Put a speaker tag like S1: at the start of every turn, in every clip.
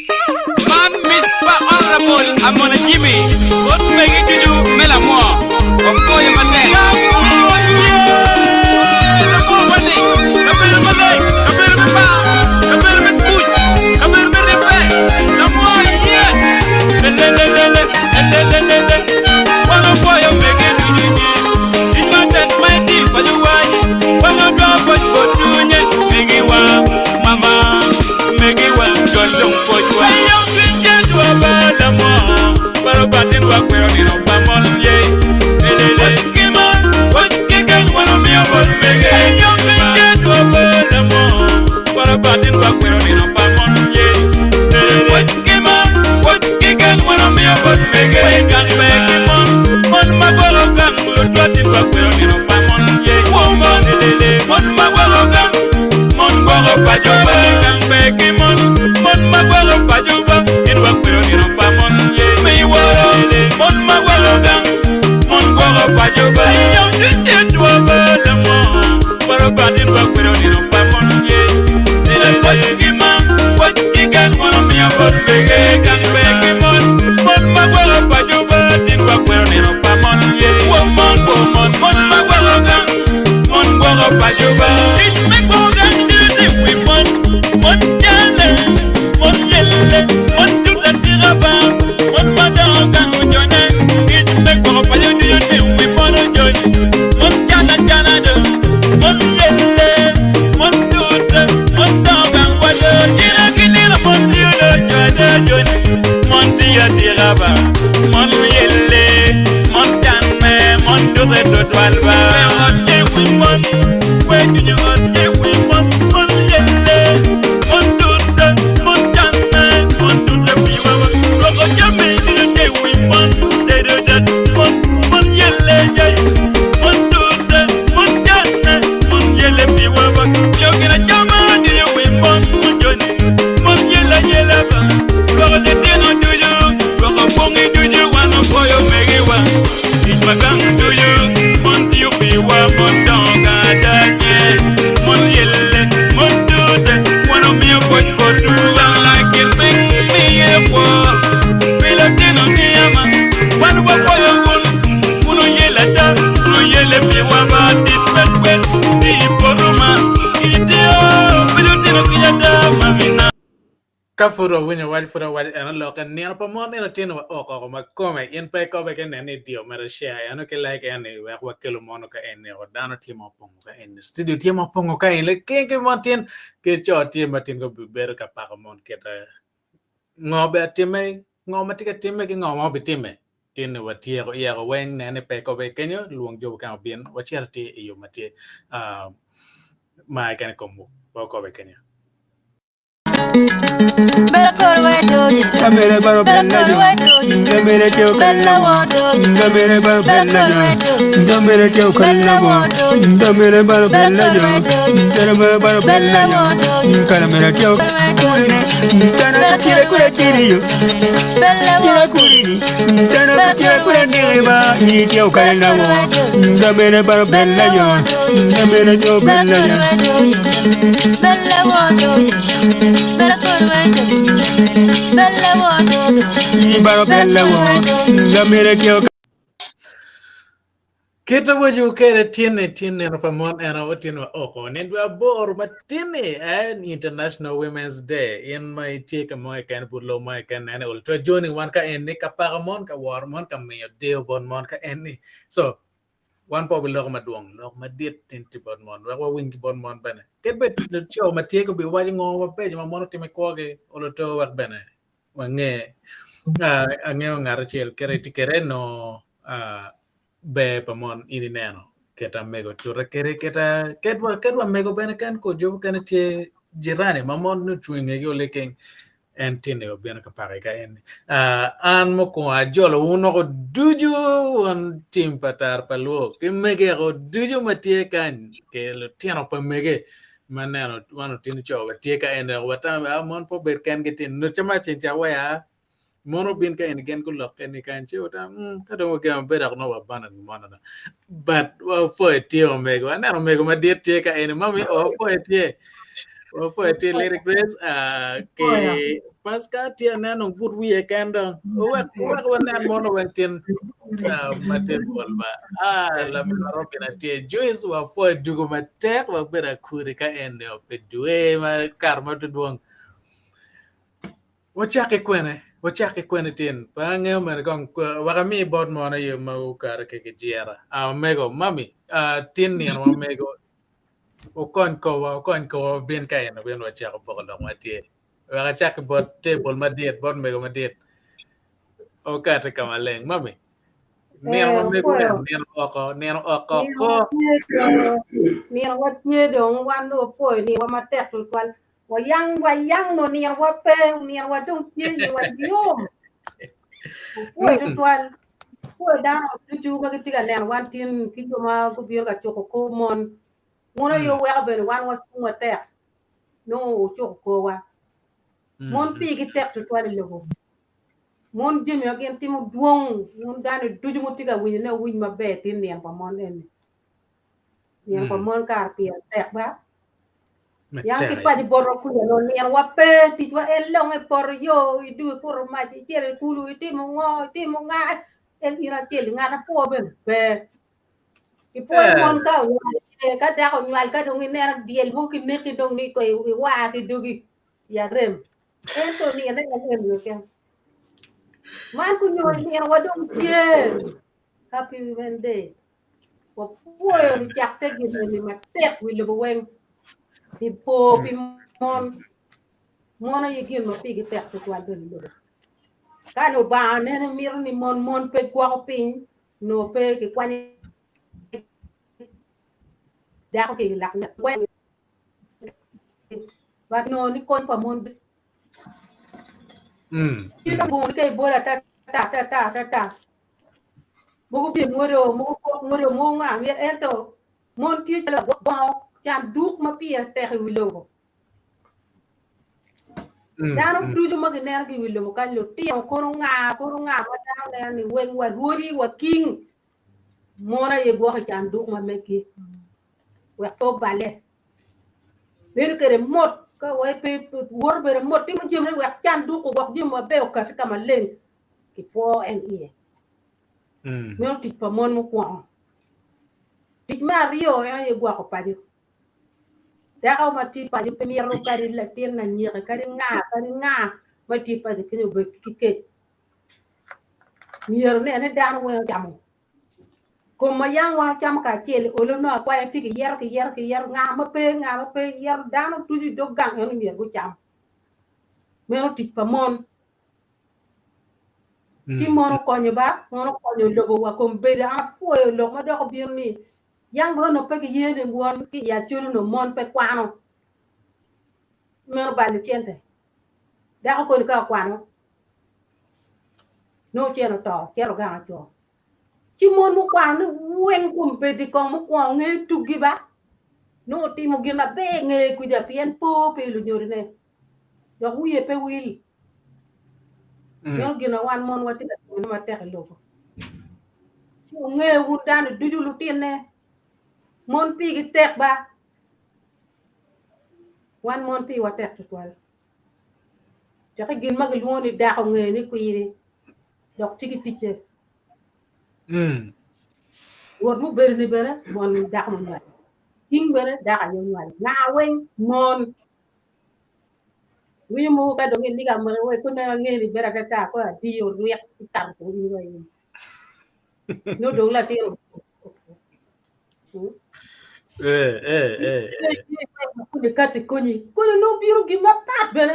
S1: Man mic pa Honourable Amone Jimmy bot megi ducu me lamwo. Wapwoyo matek. Lamwo ye! Lamwo wani, kabedo maleng, kabedo me mar, kabedo me kuc, kabedo me ribbe. Lamwo ye! Lelelelele, lelelelele, wan wapwoyo megi ducu nye. Tic matek ma itiyo paco wanyi, wan wadwoko pwoc bot cunye megiwa mama. Megiwa dol dong pwocwa. Yom cwiny cetwa ba lamwo Baro batin wa kwero nino pa mon ye Elele ki mon pwoc keken wan omiyo bot mege Yom cwiny cetwa ba lamwo Baro batin wa kwero nino pa mon ye Elele pwoc ki mon pwoc keken wan omiyo bot mege Gang pe ki mon mon ma gwoko gang lutwatin wa kwero nino pa mon ye Wo mon elele mon ma gwoko gang Mon gwoko paco ba gang pe ki mon Mon ma gwoko paco ba gin wakwero nino pa mon ye Mi woro mon ma gwoko gang Mon gwoko paco ba Yom cwiny dit wa ba lamo Waro ba din wakwero nino pa mon ye Lele pwoc ki mon pwoc ki gen mon omiyo bot mege gang pe ki mon Mon ma gwoko paco ba din wakwero nino pa mon ye Wo mon wo mon mon ma gwoko gang Mon gwoko paco ba. Tic me gwoko gang tye i wi mon. Mon jale, mon yelle, mon tute atika ba, mon ma dongo gang ojone. Tic me gwoko paco ducu tye i wi mon ojony. Mon can acana do, mon yelle, mon tute, mon dongo gang wa do. Nino ki nino mon tiyo do jo ada joni. Mon tiyo atika ba, mon yelle, mon canne, mon tute tutwal ba. Tic ma gang ducu mon tiyo piwa mon dongo ka ada nye mon yelle mon tute wan omiyo pwoc botwu wang lakin piny miye kwo pi lutino niyama wan wapwoyo wun wun oyelle ada wun oyelle piwa ba tic me kwet ki i poto ma itiyo pi lutino kica ada mamina.
S2: Ka pud wawinyo wac pud awaco eno lokke nino pa mon nino tyen wa ok oko ma kome in pe ikobe ke nen ni diyo mere share eno ki like eni wek wakelo mono ka eni oko dano tye ma opongo ka eni studio tye ma opongo ka eni king ki mon tyen ki co tye ma tyen gubedo ka pako mon kite ngo be atime ngo ma tye ka time ki ngo ma obitime tyen ni watyeko yeko weng nen ni pe ikobe kenyo lwong jo mukene obin wacito atir i yo ma tye ma keken i komwu pe okobe kenyo. Kit awaco kede tinni tin nino pa mon en otin wa oko nin dwe aboro ma tinni eh, International Women's Day in ma itye ka mo keken but lobo mo keken nene ol twe joni wan ka en ni ka pako mon ka woro mon ka miyo deyo bot mon ka en ni so Wan pe wabiloko madwong, lok madit tin tye bot mon, wek wawiny ki bot mon bene. Kadi bed luco ma tye gubiwaco ngo mabeco ma mon otimo i kwogi, olo to wek bene wange. Ah, angeyo ngat acel kite itye kwede no ah, ber pa mon in ineno kit amego tute kwede kit kit wa kit wa mego bene ken ko jo mukene tye jirani ma mon nongo ocung i ngegi oliking En tye-ni obino ka paki ka en-ni. An mukwongo ajolo wun woko ducu, wun tim pa tar pa lwok, ki megeko ducu ma tye kany, ki lutino pa mege ma neno wan otino co watye ka en dok watamo ni, mon pe obed kengi tin. Nucce ma ceng ca weya, mon obin ka eni gin gulokke ni kany, ci watamo mm, ka dong wagemo bedo dok nongo wabana ni mon ada. But wapwoyo tye omego, aneno omego madit tye ka eni, mami, wapwoyo tye. Wapwoyo tye Lady Grace, uh, ki
S3: Apwoyo.
S2: Pascal tye aneno but wiye ken dong. Wek wek wanen mono wek tin matin pol ba. Ah, laminwa Robin atye. Joyce wapwoyo dugo matek wabedo akuri ka en ni ope dwe ma kare ma dwong. Wacak ki kwene, wacak ki kwene tin. Pe angeyo mene kong wek ami bot mono aye ma okato ki kijira. Ah, omego, mami, ah, tin nino omego okony kowa, okony kowa wabin ka en obin wacako poko lok ma tye. Wek acak ki bot table madit, bot mego madit. Okati ka maleng. Mami, nino ma mego en, nino oko, nino oko ko.
S3: Nino watye dong wan dong wapwoyo nino matek tutwal. Wayang wayang no nino wa pe, nino wa dong tye ni wa yom. Wapwoyo tutwal. Wapwoyo dano ducu ma gitye ka neno wan tin ki jo ma gubino ka cuko kor mon. Wun aye wuweko bene wan wacung matek nongo wucuko korwa. Mon pigi tek tutwal i lobo. Mon jami ma gin timo dwong, wun dano ducu ma wutye ka winyone wuwiny maber tin nino pa mon eni. Nino pa mon kare pire tek ba. Yang ki paco botwa kuca nongo ninowa pe, ticwa en longe poto yo, idwogo ikuto mac, icito i kulu, itimo ngo, itimo nga, en in acel ngat apwo bene pe. Ipwoyo mon ka onywal, ka dako onywal ka dong ineno dyel mogo kineki dong ni iwar ki dogi i arem. Ento nine en eni keken. Man kunyo ninowa dong tye. Happy Women Day. Wapwoyo nicakke gin eni matek wi lobo weng pi po pi mon. Mon aye gin ma pigi tek tutwal bene i lobo. Ka Lubanga nene mito ni mon mon pe gwoko piny nongo pe kikwanyo dako ki i lak but nongo ni kony pa mon tye ka ni ka ibolo atata atata atata Mogo pyem ngwede mogo kok ngwede mogo nga myel ento mon tye calo lagwok bongo canduk ma pire tek i wi lobo. Dano ducu ma gineno ki i wi lobo kany lutino kono nga kono nga ma dano neno ni weng wa rwodi wa king mon aye gwoko i canduk ma megi wek pe obale. Bedo kwede mot ka wai pe woto bedo mot timo jami wek canduk ogwok jami maber okati ka maleng. kipwo en iye. Meno tic pa mon mukwongo. Tic me aryo en aye gwoko paco. Dako ma tye paco pe mito kadi latin anyika, kadi nga, kadi nga ma tye paco kenyo obed ki kec. Myero nen ni dano weng ocamo. Kom ma yam wan wacamo kacel olo nongo akwaya tye kiyero kiyero kiyero nga ma pe nga ma pe yero dano ducu i dog gang eno myero gucam. Meno tic pa mon. Ci mon okonyo ba, mon okonyo lobo wa kom bedo an apwoyo lok ma dok obino ni yang bene onongo pe giye ni won ki i Acholi onongo mon pe kwano. Meno balo cente. Dako koni ka okwano nongo cen oto cito gang aco. Ci mon mukwano ni weng kom bedi kong mukwongo ngeyo tugi ba nongo otimo gin maber ngeye kuca pien po pi lunyodone dok wiye pe wil. Meno gin ma wan mon watye ka timone matek i lobo. Ci wunge wun dano ducu lutinne, mon pigi tek ba. Wan mon piwa tek tutwal. Cok i gin ma gilwongo ni dako nge ni kwiri dok tye ki ticce. Rwot mubedo ni bene mon dako munywalo. King bene dako aye onywalo. Nga weng mon. Winyo mogo ka dong iliga mweke wek kun nongo angeyo ni bedo atata koro adiyo rwek ikato kong in wa in. Nongo dong latin
S2: Eh, eh, eh, eh.
S3: Kuni kati konyi. Kuni nongo bino gin mapat bene.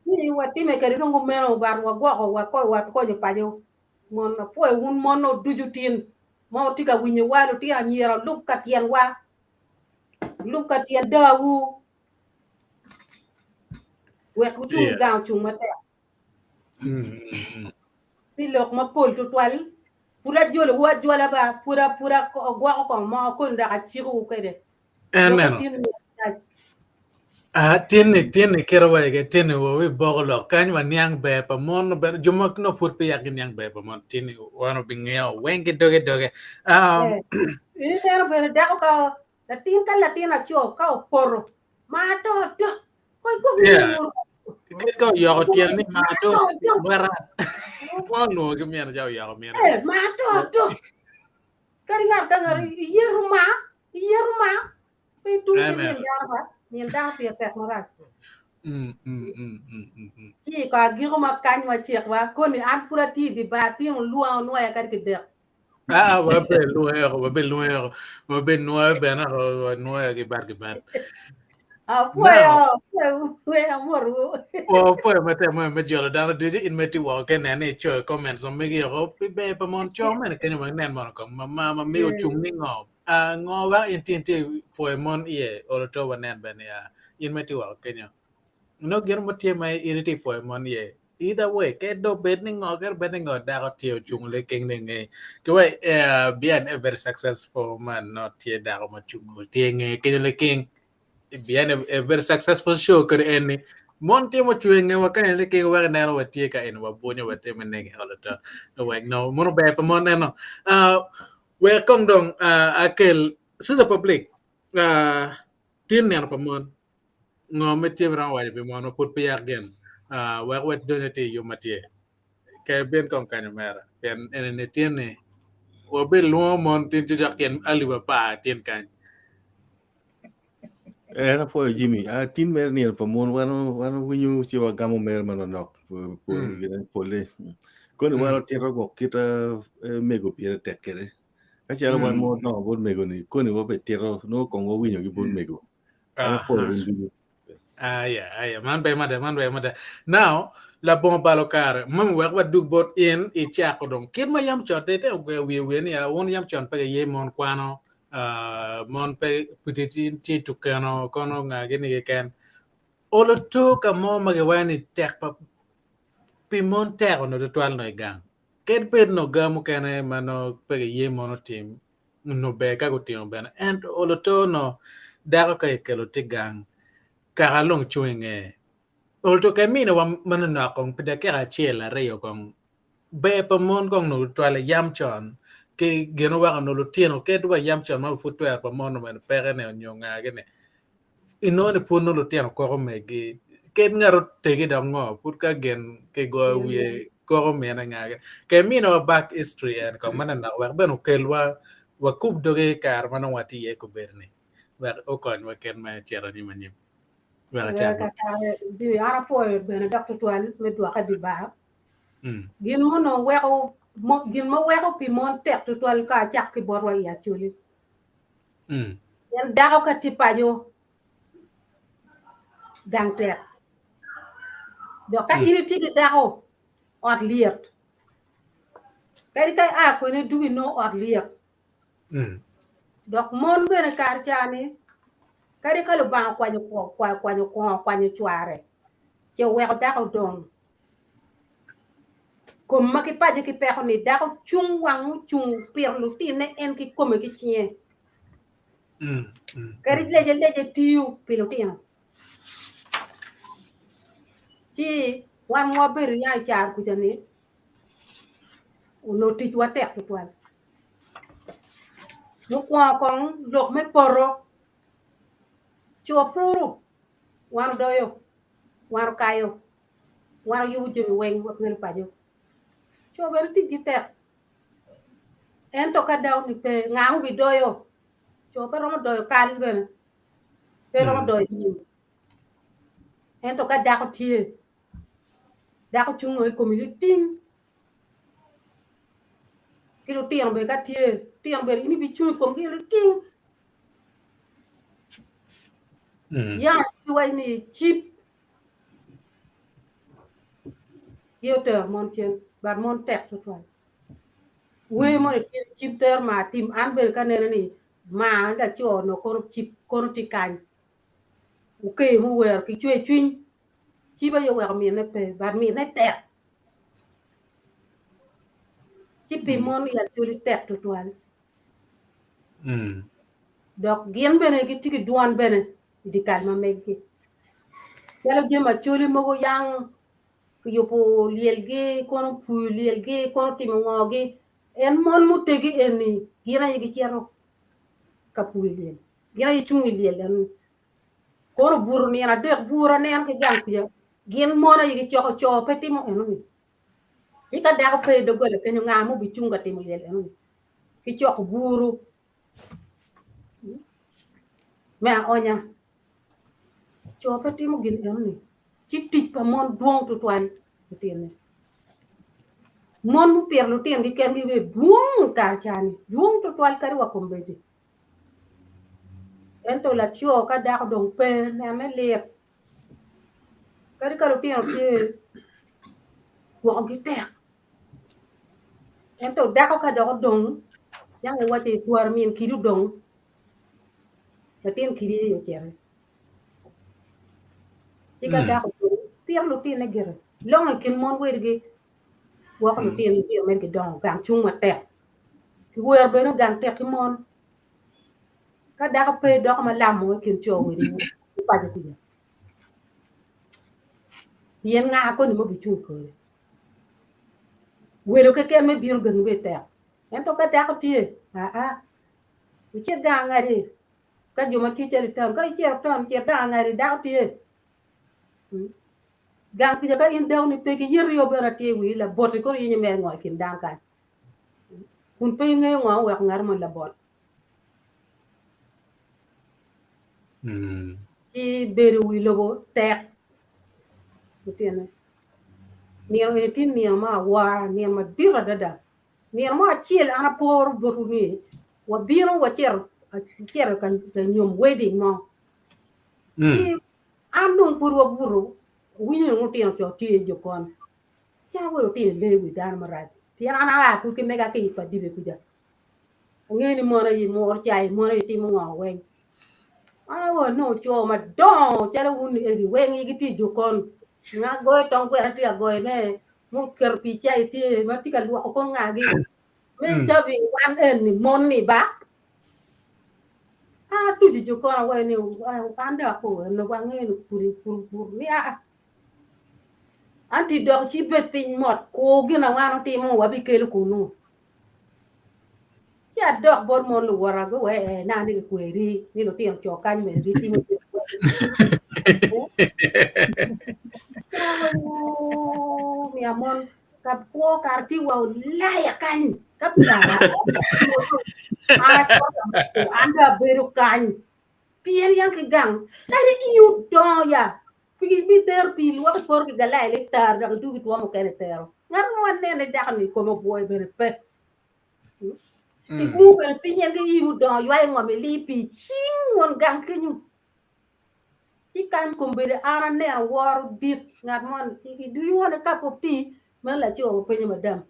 S3: Ni watime kede dong kumeno bar wagwoko wakonyo paco. Mon apwoyo wun mon ducu tin ma wutye ka winyowa lutino anyira wulub ka tyenwa wulub ka tyen dawu wek wucung
S2: Yeah.
S3: gang ocung matek
S2: Mm, mm, mm.
S3: pi lok mapol tutwal pud ajolowu ajola ba pud pud agwoko kong mo koni dok acikowu kwede
S2: En
S3: lok
S2: neno.
S3: atin ni
S2: Ah, tinni tinni kite wa ige tinni wa wi boko lok kany wa niang ber pa mon bene jo ma no pud peya giniang ber pa mon tinni wan obingeyo weng ki doge doge. Um,
S3: Eh, ineno bene dako ka latin ka latin aco ka opoto. Ma to do. Ko ko
S2: Yeah. Kit ka oyoko tyen ni ma do lweta. Kwa onwongo ki myeno ca oyoko myeno.
S3: Eh, ma to do. Kadi ngat ka ngat iyeto ma, iyeto ma. Pe tung ki
S2: Amen.
S3: min dano ba, min dano pire tek marac.
S2: Mm, mm, mm, mm, mm, mm.
S3: Ci ko agiko ma kany wa cik wa koni an pud atye i di bar tingo lwongo nwoya kadi ki dek.
S2: Ah, wabe lwongo, wabe lwongo, wabe nwoyo bene, wanwoyo ki bat ki bat.
S3: Apwoyo, apwoyo, apwoyo amorwu.
S2: Wapwoyo matek mo me jolo dano ducu in ma itye woko ke nen ni icoyo comments ma megi oko pi ber pa mon co mene kenyo wek nen mono kong ma ma ma miyo ocung ni ngo Ah, ngo wek in tye tye pwoyo mon iye olo to wanen bene ya in ma itye woko kenyo no gin mo tye ma in itye pwoyo mon iye either way ke do bed ni ngo ke bed ni ngo dako tye ocung liking ni nge ki we eh, bien a very successful man no tye dako ma cung tye nge kenyo liking bien a very successful show kodi en ni mon tye mucwe nge wa kenyo liking wek ineno wa tye ka en wa bwonyo wa tye me nege olo to wek no mono ber pa mon eno uh, wek kong dong uh, akel sister public uh, tin neno pa mon Ngo me tye romo waco pi mon ma pud peya gin wek wadonyo tye i yub ma tye ke bin kong kanyo mera pien enini tin ni wabi lwongo mon tin cocok tyen alip apar tin kany.
S4: En apwoyo Jimmy. Ah, tin mere nino pa mon wan wan winyo ci wagamo mere manonok gine pole. Koni wan otito gwok kita mego pire tek kede. Ka calo wan mo dongo bot mego ni koni wa be tito nongo kong wawinyo gi bot mego.
S2: Aya, aya, man ber mada, man ber mada. Now, labongo balo kare, mami wek wadug bot in icako dong. Kit ma yam con, te te ogwe wiye wiye ni, wun yam con pe giye mon kwano, uh, mon pe pudi tye tukeno kono nga gini keken. Olo to ka mo ma giwaco ni tek pa pi mon tek onongo tutwal no i gang. Kadi bed no ga mukene ma no pe giye mon otim, onongo ber ka gutimo bene ento olo to no dako ka ekelo tye gang kaka long cung inge olo to ka imine wa manonok kong pi dakika acel aryo kong ber pa mon kong onongo tutwale yam con ki gin oweko onongo lutino kadi wa yam con ma pud twero pa mon omene peke ne onyo nga gini inongo ni pud nongo lutino koko megi kadi ngat otegi dok ngo pud ka gin kigoyo wiye koko mine nga ke mino wa back history en kong manonok wek bene okelwa wakub doge i kare ma nongo watye iye kobedini wek okonywa kit me cito anyim anyim wek acak
S3: Kakare, an apwoyo bene dok tutwal me dwoke di bar. Gin ma onongo weko gin ma weko pi mon tek tutwal ka acak ki botwa i Acholi. Pien dako ka tye paco gang tek. Dok ka in itye ki dako ot lyet. Kadi ka ia kwene dugi nongo ot lyet. Dok mon bene kare ca-ni kadi ka Lubanga okwanyo kwanyo kwongo kwanyo cware ce oweko dako odong kom ma ki paco ki peko ni dako cung wang ocung pito lutine en ki kome ki cinge kadi lece lece tiyo pi lutino ci wan ma wabedo ya i caro kuca ni onongo ticwa tek tutwal mukwongo kong lok me poto co puru wan odoyo wan okayo wan oyubo jami weng wakelo paco co bene ticgi tek ento ka dako ni pe nga ma obidoyo co pe romo doyo kal bene pe romo doyo nyim ento ka dako tye dako cungo i komi liting ki lutino bene ka tye lutino bene in ibicung i komgi liting Yam iwaco ni cip ye otero mon cen but mon tek tutwal wer moni tye cip tero mar tim an bene ka aneno ni mar laco onongo kono cip kono tye kany okeyo muwero ki cwer cwiny cip aye oweko mine pe but mine tek ci pi mon i acholi tek tutwal. Dok gin bene gitye ki dwon bene i dyekal ma meggi. Calo jami acholi mogo yang kiyubo lyelgi, kono opuyo lyelgi, kono otimo ngogi, en mon mutegi eni gin aye gicito ka puyo lyel, gin aye cung i lyel enoni. Kono obuto nino adek bura nen ki gang kuca gin mon aye gicoko co pe timo enoni. Ci ka dako pe i doggola kenyo nga ma obicung ka timo lyel enoni? Ki coko buru me aonya. Co pe timo gin enoni. Ci tic pa mon dwong tutwal lutine. Mon mupito lutinogi kengi bene dwong i kare ca-ni, dwong tutwal kadi wa kombeddi. Ento laco ka dako dong pe nene lit kadi ka lutino tye gwokogi tek ento dako ka dok odong yang iwaco ni twara min kidi odong latin kidi aye ocito ci ka dako odong pito lutine gire longo i kin mon wedigi gwoko lutino lutino mere gidongo gang cung matek. Kiwero bene gang tek ki mon. Ka dako pe doko ma lamo i kin co wede i paco kuca. Pien nga koni ma obicung i kore? Welo keken me bino gangi bene tek. Ento ka dako tye, aa, icit gang angadi ka jo ma tye calo i taun, ka icito taun cit gang angadi dako tye. Gang kuca ka in dakoni pe giyeti o bene atir i wii laboti koro yenyo mere ngo i kin dano kany. Kun pe ingeyo ngo oweko ngat moni labot. Ci bedo i wi lobo tek lutine. Nino eni tye nino me awora, nino madit adada. Nino mo acel an aporo botwu ni wabino wacito acito ka nyom wedding mo. Ci an dong pud wabuto winyo ni lutino co tye i jokon. Ci an aweyo lutino i lee wi dano marac pien an aa pud ki mega ki i pa dibe kuca. Angeyo ni mon aye muro cai, mon aye timo ngo weng. An aweyo anongo co madongo calo wun ni eni weng gitye i jokon. Nga goyo tong gweno tye ka goyone, muketo pii cai tye ma tye ka lwoko kor ngagi. Me serving wan eni mon ni ba. An atuco jokon awaco ni an dong ako wangeyo ni pur pur pur ni aa. Anti dok ci bed piny mot kur gin ma wan otimo wabikelo kunu. Ci adok bot mon luwota guwe ee na ni gikweri ni lutino co kany bene gitimo miya mon ka kwo kare tye wa olaya kany ka an dong abedo kany pien yang ki gang kadi in odongo ya Bidero pii lwok i poto ki galai ni tar dok idwogo itwo mukene itero. Ngat mo anene dako ni kome obwoyo bene pe. Igungo bene piny en ki ii mudongo ywayo ngom ilii pii cing won gang kenyo. Ci kany kombeddi an aneno woro dit ngat mo ni do you want a cup of tea? Meno laco openyo madam.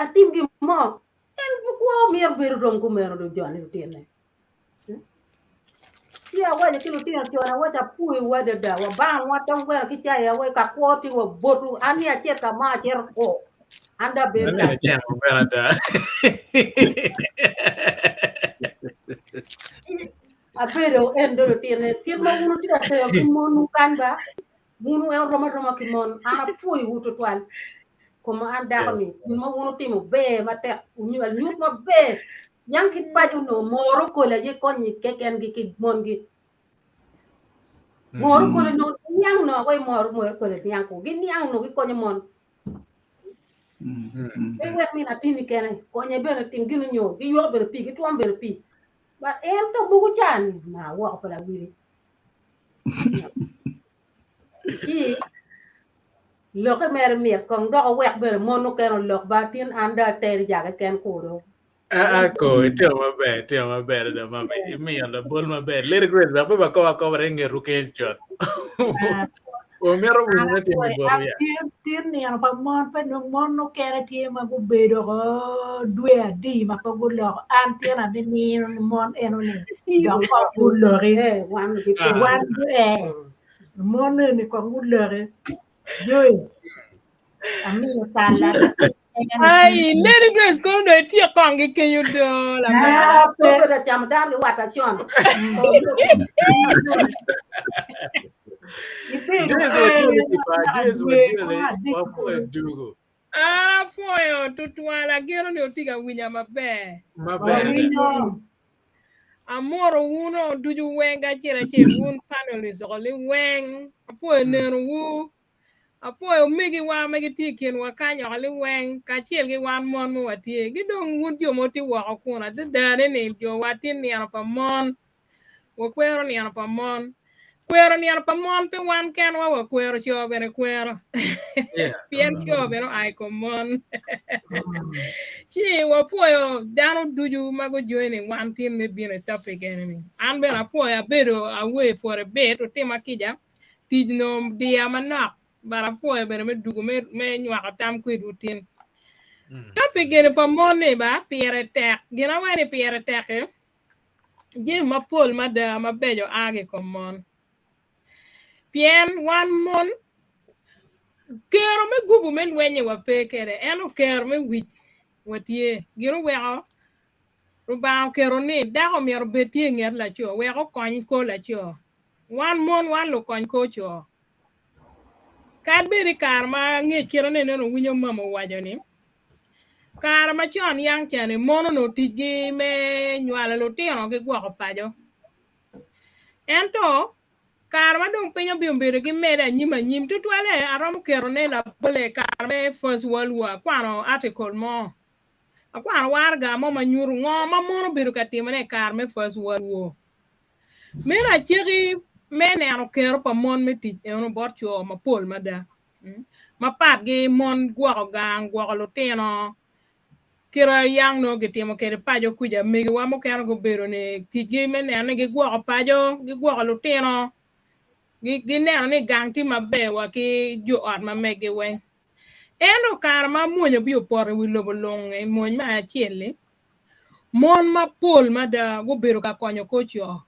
S3: Atim gin mo en kwo myero bedo rom kumeno do joni lutine. Ci awaco ki lutino con awaco apwoyowu adada wabangowa tong gweno ki cai awaco ka kwo tye wa botwu an ni acit ka mo acito kwo an dong abedo
S2: Aneno cen maber ada.
S3: Abedo en dong lutine kit ma wun wutye ka tero ki monwu kany ba wun weng wurom aroma ki mon an apwoyowu tutwal kom an dako ni gin ma wun wutimo ber matek anyut maber Yang ki paco onongo moro kol aye konyi kekengi ki mongi. Moro kol onongo niang onongo awe moro moro kol niang ko giniang onongo gikonyo mon. Pe wek min atini kene konye bene tim gin onyo giyweko bene pii gitwom bene pii. But en to buku ca ni ma woko pa lawili. Ci lokke mere mit kong dok owek bene mon mukene olok ba tin an dong ateri jake ken kudo.
S2: Aa ko itimo maber itimo maber adada mami imiyo labol maber Lady Grace wek be bakob akoba i ngetwu kec cut wamito winyo me timo botwu ya
S5: Tin nino pa mon pe nong mon mukene tye ma gubedo ko dwe adi ma pe guloko an tin abimiyo ni mon eno ni dok kong guloki
S3: Wan
S5: wan eh mon eni kong guloki Joyce amiyo tala
S6: Ai, Lady Grace kono dong ityek kong ki kenyo do lamera.
S5: Ah, pe.
S3: Obedo camo dano ki wat acon.
S5: Ibedo
S2: Joyce
S5: pe
S2: wajoli ki ba
S5: naka
S2: Joyce
S5: dwe
S2: wajoli
S5: mo adek
S2: wapwoyo dugu
S6: An apwoyo tutwal ageno ni wutye ka winya maber.
S2: maber adada
S5: wawinyo.
S6: Amoro wuno ducu weng acel acel wun panelists oko liweng. Apwoyo nenowu. Apwoyo omegiwa ma gitye i kinwa kany oko liweng kacel ki wan mon ma watye ki dong wun jo ma wutye woko kun adada ni ni jo wa tye nino pa mon. Wakwero nino pa mon. Kwero nino pa mon pe wan kenwa wakwero co bene kwero. Pien co bene oa i kom mon. Ci wapwoyo dano ducu ma gujoini wan tin me bino i topic eni. An bene apwoyo abedo away for a bit otima kica tic nongo diya manok but apwoyo bene me dugo me, me nywako tam kwedwu tin. Topic eni pa mon ni ba pire tek. Gin awaco ni pire tek-ki jami mapol mada mabeco a ki i kom mon. Pien wan mon kero me gubu me lwenye wape kwede ento kero me wic watye. Gin oweko Rubanga oketo ni dako myero obed tye i nget laco wek okony kor laco. Wan mon wan lukony kor co. Kadi bed i kare ma angec kite ni nene owinyo mama owaco ni kare macon yang cani mon onongo ticgi me nywalo lutino ki gwoko paco. Ento kare ma dong piny obino bedo ki mede anyim anyim tutwalle aromo ketone labolle i kare me First World War akwano article mo akwano waraga mo ma nyuto ngo ma mon obedo ka timone i kare me First World War. Meno aceki me neno kero pa mon me tic eno bot co mapol mada. Mapat gi mon gwoko gang, gwoko lutino, kite yang nongo gitimo kwede paco kuca megiwa mukene gubedo ni ticgi me neno ni gigwoko paco, gigwoko lutino, gineno ni gang tye maber wa ki jo ot ma megi weng. Ento kare ma mwony obino poto i wi lobo lung i mwony me acel-li, mon mapol mada gubedo ka konyo kor co.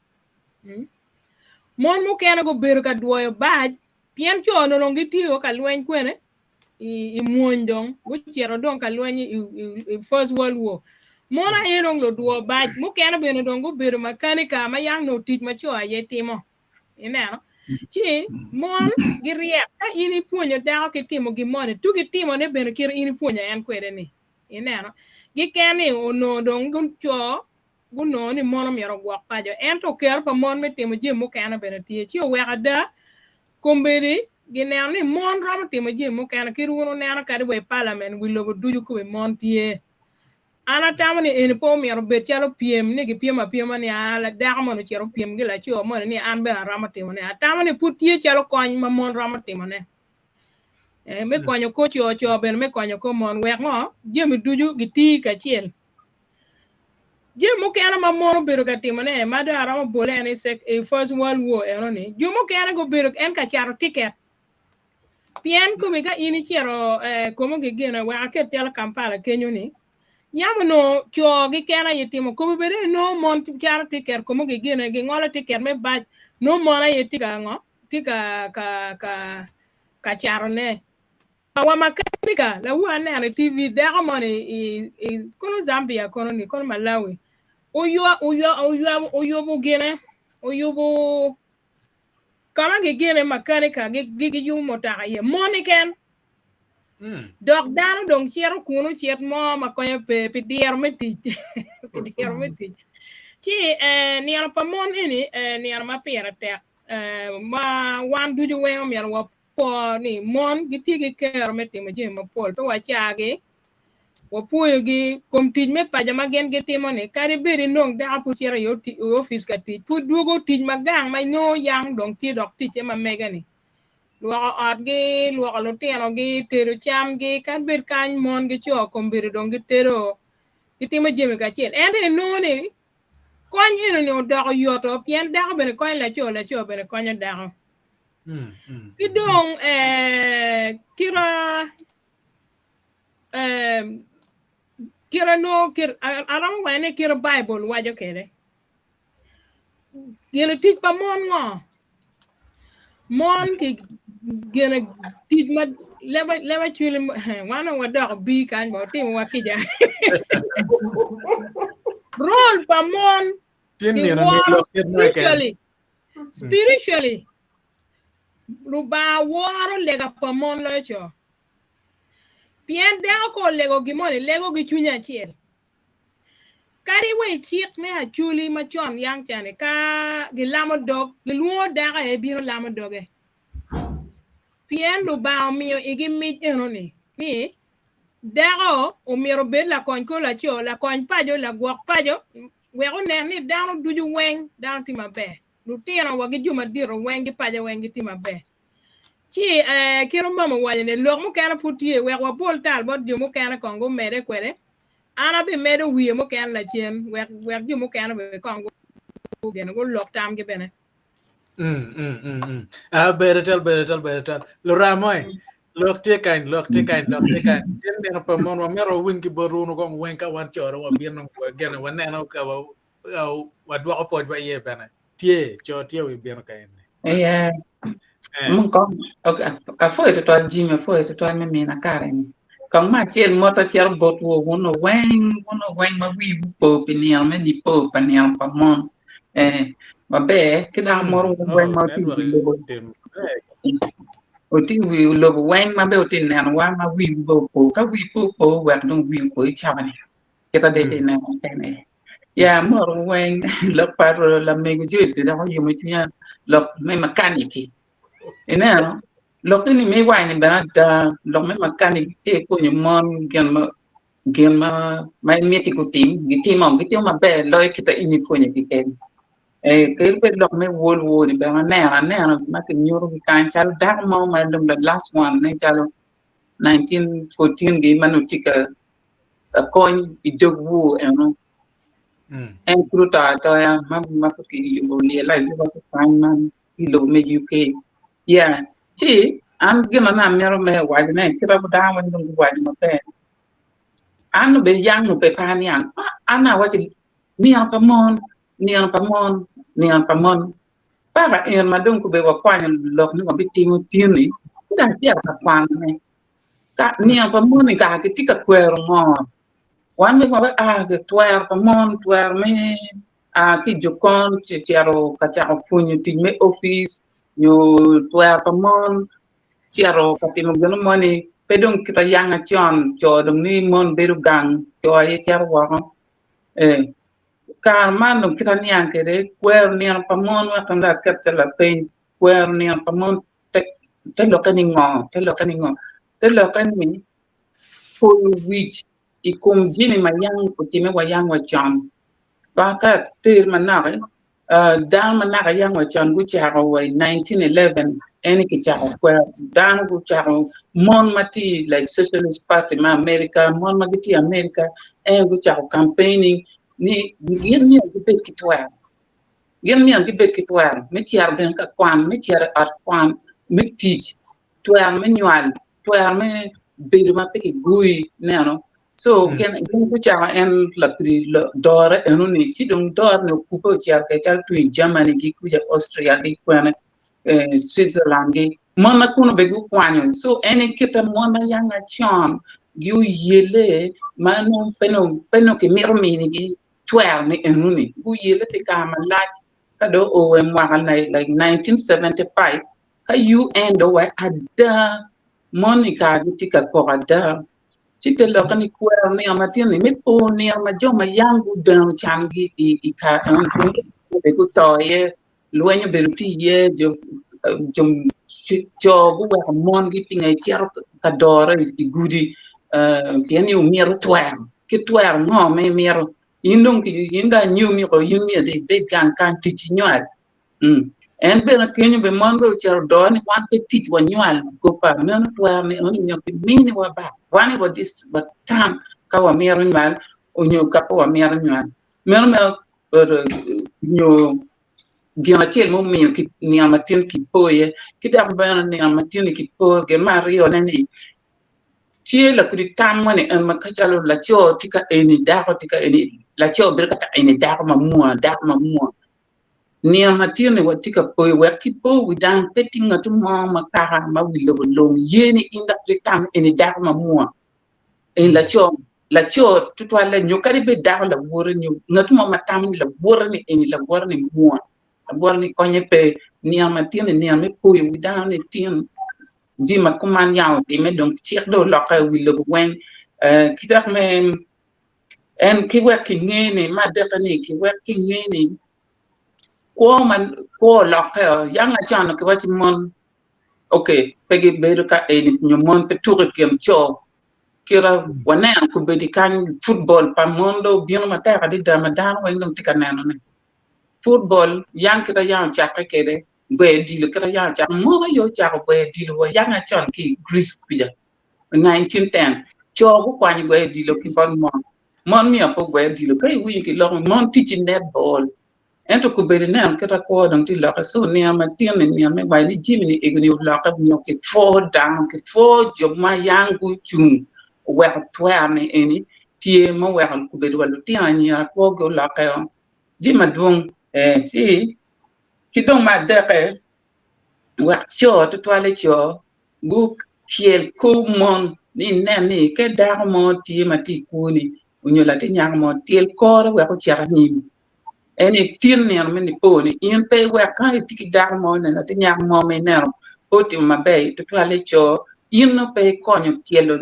S6: Mon mukene gubedo ka dwoyo bac pien co onongo gitye ka lweny kwene i mwony dong gucito dong ka lweny i First World War. Mon aye dong ludwo bac mukene bene dong gubedo makanika ma yang nongo tic ma co aye timo. Ineno? Ci mon giryek ka in ipwonyo dako ki timo gin moni tugi timone bene kit in ipwonyo en kwede ni. Ineno? Giken ni onongo dong co gunongo ni mon omyero ogwok paco ento kero pa mon me timo jami mukene bene tye ci oweko ada kombeddi gineno ni mon romo timo jami mukene kit wun wuneno kadi wa i parliament wi lobo ducu kome mon tye. An atamo ni eni pe omyero obed calo pyem ni gipyem apyema ni a dako moni ocito opyem ki laco moni ni an bene aromo timone. Atamo ni pud tye calo kony ma mon romo timone me konyo kor co, co bene me konyo kor mon wek ngo jami ducu giti kacel. Jami mukene ma mon obedo ka timone ma dong aromo bole en i First World War enoni jo mukene gubedo en ka cato tiket Pien komi ka in icito komo gigene wek aket calo Kampala kenyo ni, yam onongo co keken aye timo komi bene inongo mon cato tiket komo gigene gingolo tiket me bac nongo mon aye tye ka ngo tye ka ka ka ka catone. Wa makanika lawu aneno i TV dako moni i i kono Zambia kono ni kono Malawi oywa oywa oywa oyubo gine oyubo Ka ma gigene makanika giyubo mutoka iye mon keken. Dok dano dong cito kunu cit mo ma konyo pe pi diro me tic. Pi diro me tic. Ci eh, nino pa mon eni eh, nino ma pire tek eh, ma wan ducu weng omyero wapo ni mon gitye ki kero me timo jami mapol pe wacagi. Wapwoyogi kom tic me paco ma gin gitimo-ni. Kadi bed inong dako pud cito i opic ka tic, pud dwogo tic ma gang ma inongo yang dong tye dok ticce ma mege-ni. Lwoko otgi, lwoko lutinogi, tedo camgi, kadi bed kany mon ki co kombeddi dong gitedo, gitimo jami kacel. Ento inongo ni kony eno-ni odoko yoto pien dako bene konyo laco, laco bene konyo dako. Ki dong kite Kite nongo kit aromo waco ni kite Baibul waco kwede. Gin tic pa mon ngo? Mon ki gin tic ma leb acwili wan dong wadoko bii kany ba otimo wa kica. Role pa mon kiworo spiritually spiritually Lubanga woro lega pa mon loyo co. Pien dako ka olego gin moni, lego ki cwinye acel. Kadi wa i cik me Acholi macon yang ca-ni, ka gilamo dog, gilwongo dako aye bino lamo doge. Pien Lubanga omiyo igi mic enoni, ni dako omyero obed lakony kor laco, lakony paco, lagwok paco, wek onen ni dano ducu weng dano tye maber. Lutino wa ki jo madito weng ki paco weng gitye maber. Ci eh, kit ma mama owaco ni lok mukene pud tye wek wabol tal bot jo mukene kong gumede kwede. An abimedo wiye mukene lacen wek wek jo mukene bene kong gugene gulok tamgi bene.
S2: Mm, mm, mm, mm. Ah, bedo tel, bedo tel, bedo tel. Luramoy, lok tye kany, lok tye kany, lok tye kany. Tye nino pa mon, wamito wawiny ki bot wunu kong weng ka wan coro wabino gene waneno ka wadwoko pwocwa iye bene. Tye, co tye wibino ka eni.
S7: Yeah.
S2: Eh.
S7: Mun kong, ok, apwoyo tutwal Jimmy, apwoyo tutwal me mina kare ni. Kong me acel mot acito botwu wun weng, wun weng ma wiwu po pi nino me nipo pa nino pa mon. Eh, maber, ki dok mot wun weng
S2: Oh,
S7: ma wutye i
S2: network
S7: wi lobo.
S2: tim maber.
S7: Wutye i wi lobo weng ma bene wutye ka nenowa ma wiwu bene opo. Ka wiwu pe opo, wek dong wiwu opo i cawa-ni. Kita dong itye ka neno kene. Ya amoro weng lok pa lamego Joyce dok oyomo cwinya lok me makaniki. Ineno lok ni me iwaco ni bene ada lok me makaniki tye pwonyo mon gin ma gin ma ma imiti gutim gitimo gitimo maber loyo kit ma in ipwonyo ki keni. Eh kadi bed lok me wol wol ni bene aneno aneno ma kinyuto ki kany calo dako mo ma dong the last one nen calo 1914 gi ma nongo tye ka ka kony i dog wor eno. En pud oto atoya ma ma pud kiyubo lyelle ayuba ki kany man i lobo me UK. Yeah, ci an gin ma amito me wacone kit ma dano weng dong guwaco maber an obedo yang nyo pe pe aniang an awaco nino pa mon, nino pa mon, nino pa mon paka en ma dong kobedo wakwanyo lok ni wabitimo tin-ni ci dong acito ka kwanone. Ka nino pa mon-ni kara gitye ka kwero ngo? Wan bene wa a ki twero pa mon, twero me a ki i jokon cito ka cako pwonyo tic me opic nyo twero pa mon cito ka timo gin moni pe dong kit ayanga con co dong ni mon bedo gang co aye cito woko ee kare man dong kit aniang kwede kwero nino pa mon wek dong aket calo lapeny kwero nino pa mon te lokke ni ngo? Te lokke ni ngo? Te lokke ni poyo wic i kom jami ma yang otimme wa yang wa con. Ka atir manok, dano ma naka yang wa con gucako wa i 1911 eni kicako kwero dano gucako mon ma tye like Socialist Party me America, mon ma gitye i America eni gucako campaigning ni gin myero gibed ki twero. Gin myero gibed ki twero me cito bene ka kwan, me cito i ot kwan, me tic, twero me nywal, twero me bedo ma pe kigoyi ineno. So gin gucako en lapidi dore enoni ci dong dore-ni okubbe ocito kwede calo tung i Germany gi kuca Austria gi kwene Switzerland gi mon ma kunu bene gukwanyo so en aye kite mon ma yanga con gi oyelle ma nongo pe nongo kimito minigi twero ni enoni guyelle pi kare malac ka dong oo i mwaka like 1975 ka UN dong oweko ada moni kara gitye ka koko ada ci te lokke ni kwero nino matino ni me po nino ma jo ma yam gudeno cangi i kare eno guto iye lweny obedo tye iye jo co guweko mongi pingo icito ka dore i gudi pien ni wumito twero ki twero ngo ma imito in dong in dong anyomi oko in myero dong ibed gang kany tic inywal en bene kenyo bene mon bene ocito odore ni wan pe tic wanywal gopa meno twero ni eno nyo kiminiwa ba wan aye watam ka wamito nywal onyo ka pe wamito nywal meno nyo gin acel ma omiyo nino matin kipo iye ki dok bene nino matin ni kipo gin me aryone ni tye lakudi tam moni en ma ka calo laco tye ka eni dako tye ka eni laco bedo ka eni dako ma mwa dako ma mwa nino matin ni watye ka poyo wek kipo wi dano pe tye ngat mo ma kaka ma wi lobo lung ye ni in dok itam eni dako ma mwa Eni laco, laco tutwalle nyo kadi bed dako lawote nyo ngat mo ma tamo ni lawote ni eni lawote ni mwa, lawote ni konye pe, nino ma tin ni nino me poyo wi dano ni tin jami ma kuman yam otime dong cik dong olokke i wi lobo weng ki dok me. En ki wek kinge ni me adeke ni ki wek kinge ni kwo ma kwo olokke o yang acon kiwaci mon ok pe gibedo ka eni nyo mon pe tuko i kin co kita waneno kobedi kany football pa mon dong obino matek adada ma dano weng dong tye ka neno ne football yang kita yang ocakke kede gweyo odilo kita yang ocako mon aye ocako gweyo odilo wa yang acon ki i Greece kuca i 1910 co gukwanyo gweyo odilo ki bot mon mon myero pe ogwe odilo ka iwinyo kiloko mon tic i netball Ento kobedo ineno kit ma kwo dong tye lokke so nino ma tin-ni nino me waco ni jami-ni ego-ni olokke nyo kipwo dano kipwo jo ma yang gucung oweko twero-ni eni tye ma oweko kobedo wa lutino anyira kwogi olokkeo jami madwong ee ci ki dong me adekke wek co tutwalle co gutyel kor mon ni inen ni ka dako mo tye ma tye i kwoni onyo latin nyako mo tyel kore wek ocit anyim. En aye tin nino me nipo ni in pe iwek ka itye ki dako mo nyo latin nyako mo ma ineno pe otimo maber tutwalle co in nongo pe ikonyo tyelo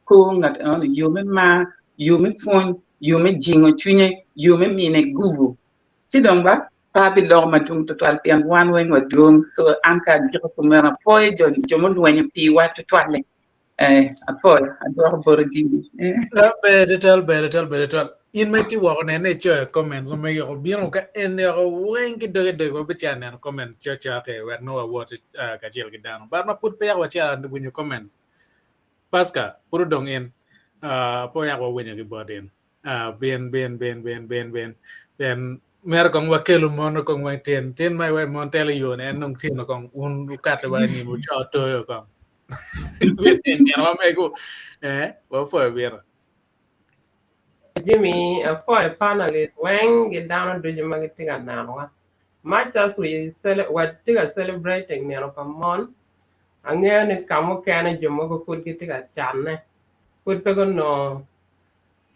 S7: kor ngat enoni yo me mar, yo me pwony, yo me jingo cwinye, yo me mine gubu. Ci dong ba pe abiloko madwong tutwal pien wan weng wadwong so an ka agiko kumeno apwoyo jo mulwenyo piwa tutwalle. Eh, apwoyo, adwoko boti jami. Eh.
S2: Ber tutwal, ber tutwal, ber tutwal. In ma itye woko nene icoyo comments ma megi oko bino ka en oko weng ki doge doge wabica neno comment cokcoki wek nongo wawot uh, kacel ki dano. But ma pud peya wacito winyo comments. Pasca, pud odong in. Uh, pe oyak wawinyo ki bot in. Uh, bin, bin, bin, bin, bin, bin. Pien mero kong wakelo mon kong weng tin. Tin ma iwe mon telo yo ne en nong tino kong un ukate wa ni uco toyo kong. Bin nino ma mego. Eh, wapwoyo bino.
S8: Jimmy, apwoyo panelist weng gi dano ducu ma gitye ka nenowa. Much as we cele watye ka celebrating nino pa mon, angeyo ni ka mukene jo mogo pud gitye ka canne, pud pe gunongo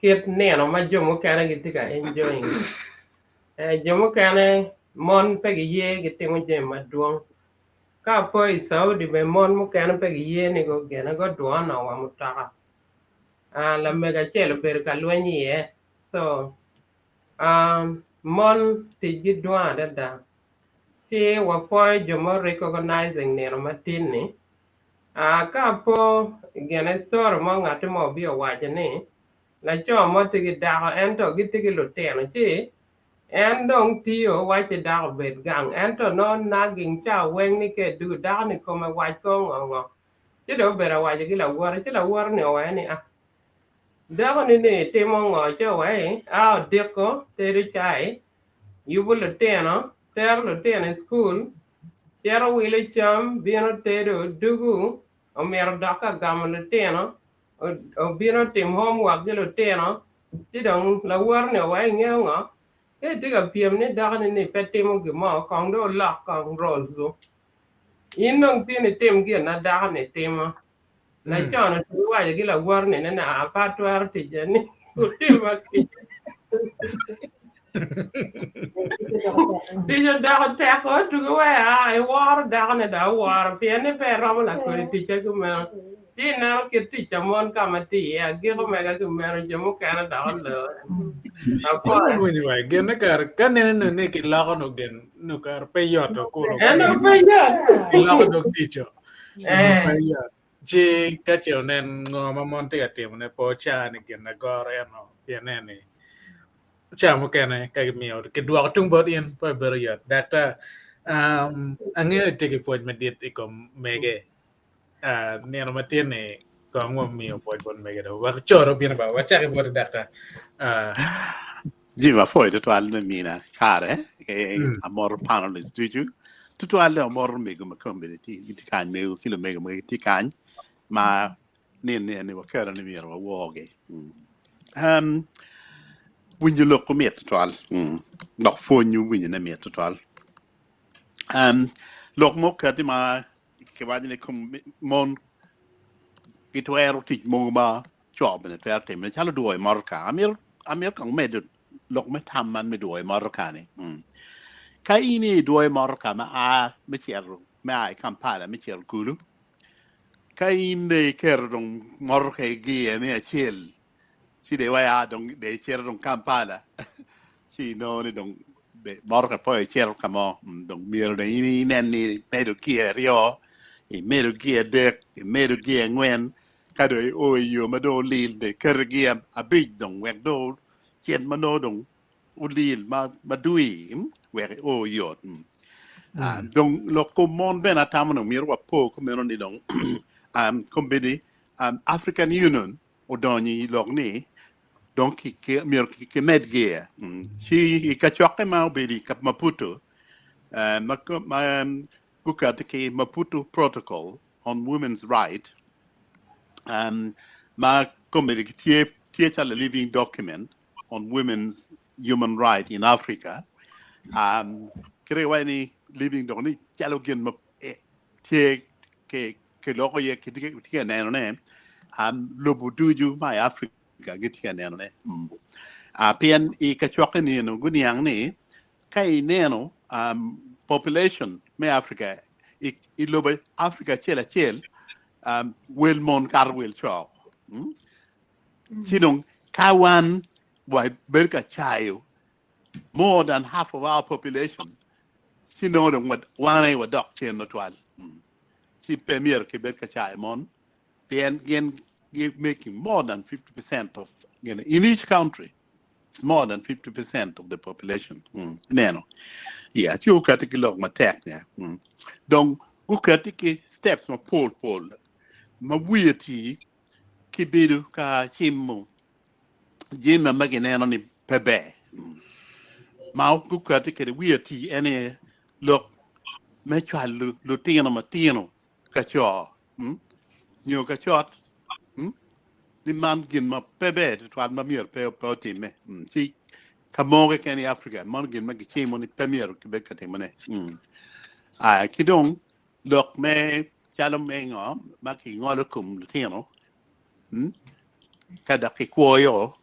S8: kit nino ma jo mukene gitye ka enjoying. Eh, jo mukene mon pe giye gitimo jami madwong. Ka apo i Saudi bene mon mukene pe giye ni gugine gudwono wa mutoka. Ah, lamego acel obedo ka lweny iye. So, ah, mon ticgi dwong adada. Ci wapwoyo jo ma recognizing nino matin-ni. Ah, ka apo gine story mo ngati mo obino owaco ni laco mo tye ki dako ento gitye ki lutino ci en dong tiyo wacci dako obed gang ento nongo nagging ca weng ni ka edwogo dako ni kome wac ko ngo ngo ci dong obedo awaco ki lawote ci lawote ni owaco ni ah dako ni ni timo ngo ci owaci a odiko tedo cai yubo lutino tero lutino i cukul Cito wilo cam, bino tedo, dugu, omito dok ka gamo lutino, obino tim homework ki lutino, ci dong lawote-ni oweko ingeyo ngo? Ka itye ka pyem ni dakoni ni pe timo gin mo, kong dong wulok kong roles-wu. In dong tin itim gin ma dako-ni timo. Laco-ni otugi waco ki lawote-ni ni aa pe atwero ticce ni wutima kica. Tic odoko tek otugi wee aa iworo dako-ni dok iworo pien ni pe iromo lakodi ticce kumeno. Ci ineno kit tic pa mon ka ma tye iye agiko mega kumeno jo mukene dok oloo. Apwoyo.
S2: Winyo wa gin kare ka neno ni kiloko no gin no kare pe yot okulu.
S8: En pe yot.
S2: Kiloko dog tico. Eh. Ci ka ce onen ngo ma mon tye ka timone pe oca ni gin agoro eno pien en ni ca mukene ka gimiyo kidwoko tung bot in pe bedo yot. Daktar, um, angeyo itye ki pwoc madit i kom mege. Uh, nino matin ni kong wamiyo pwoc bot mege do. Wek co do bino ba wacaki boti daktar. Uh,
S9: Jim apwoyo tutwal me mina kare eh, amoto panelists ducu tutwal amoto mego ma kombeddi gitye kany mego ki lumego ma gitye kany ma nino ni waketo ni myero waworgi. Um, winyo lok mit tutwal mm. dok pwony winyone mit tutwal. Um, lok mo okati ma kiwaco ni kom mon gitwero tic mogo ma co bene twero timone calo dwoyo motoka. Amito amito kong medo lok me tam man me dwoyo motoka ni. Mm. Ka in idwoyo motoka ma a me cito me a i Kampala me cito Gulu, ka in dong iketo dong motoka i gear me acel, Ci dong iwaco, dong dong icito dong Kampala. Ci inongo ni dong motoka pe icito ka mo. Dong myero dong in inen ni imedo gear aryo, imedo gear adek, imedo gear angwen, ka dong io i yo ma dong olil dong iketo gear abic dong wek dong ocit ma nongo dong olil ma dwi wek io oyot. Dong lok kom mon bene atamo ni myero wapo kumeno ni dong kombeddi African Union odonyo i lok ni dong myero kimed gear. Ci i kacokke ma obedo i Maputo ma gukati ki Maputo Protocol on Women's Right ma kombeddi tye calo living document on women's human right in Africa. Kite giwaco ni living dok ni calo gin ma tye kiloko iye kitye ka nenone lobo ducu ma i Africa gitye ka nenone. Pien i kacokke ni eno guniang ni ka ineno population me Africa i lobo Africa acel acel wel mon kato wel co. Ci dong ka wan wabedo ka cayo more than half of our population ci nongo dong wan aye wadok cen matwal. Ci pe myero kibed ka cayo mon pien gin gi making more than 50% of you know, in each country it's more than 50% of the population. Ineno. Yeah, ci gukati ki lok matek nya. Dong gukati ki steps mapol pol ma wiye ti ki bedo ka cimo jami ma gineno ni pe ber. Ma gukati kwede wiye ti en aye lok me cwalo lutino matino ka co nyo ka cot ni man gin ma pe ber tutwal ma myero pe otimme. Ci ka mo keken i Africa mano gin ma gicimo ni pe myero kibed ka timone. Ki dong lok me calo me ngo ma kingolo kom lutino ka dok kikwoyo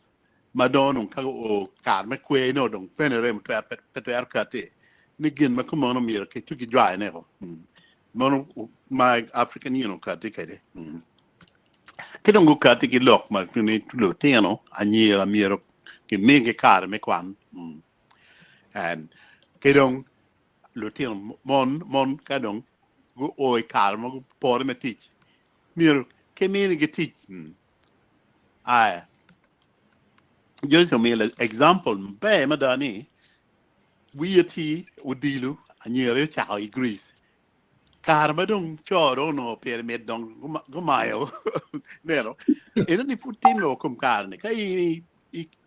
S9: ma dong dong ka oo kare me kwer nongo dong pene remo pe twero kati ni gin ma kumeno myero ki kijwayo neko mono ma African Union okati kwede. Ki dong gukati ki lok ma ni lutino anyira myero kimigi kare me kwan. Ki dong lutino mon mon ka dong guo i kare ma gupore me tic myero kiminigi tic. Aya Joyce omiyo example maber mada ni wiye tye odilo anyira ocako i Greece kare ma dong co dong onongo pire mit dong gumayo neno eno ni pud timme wa kom kare ni ka in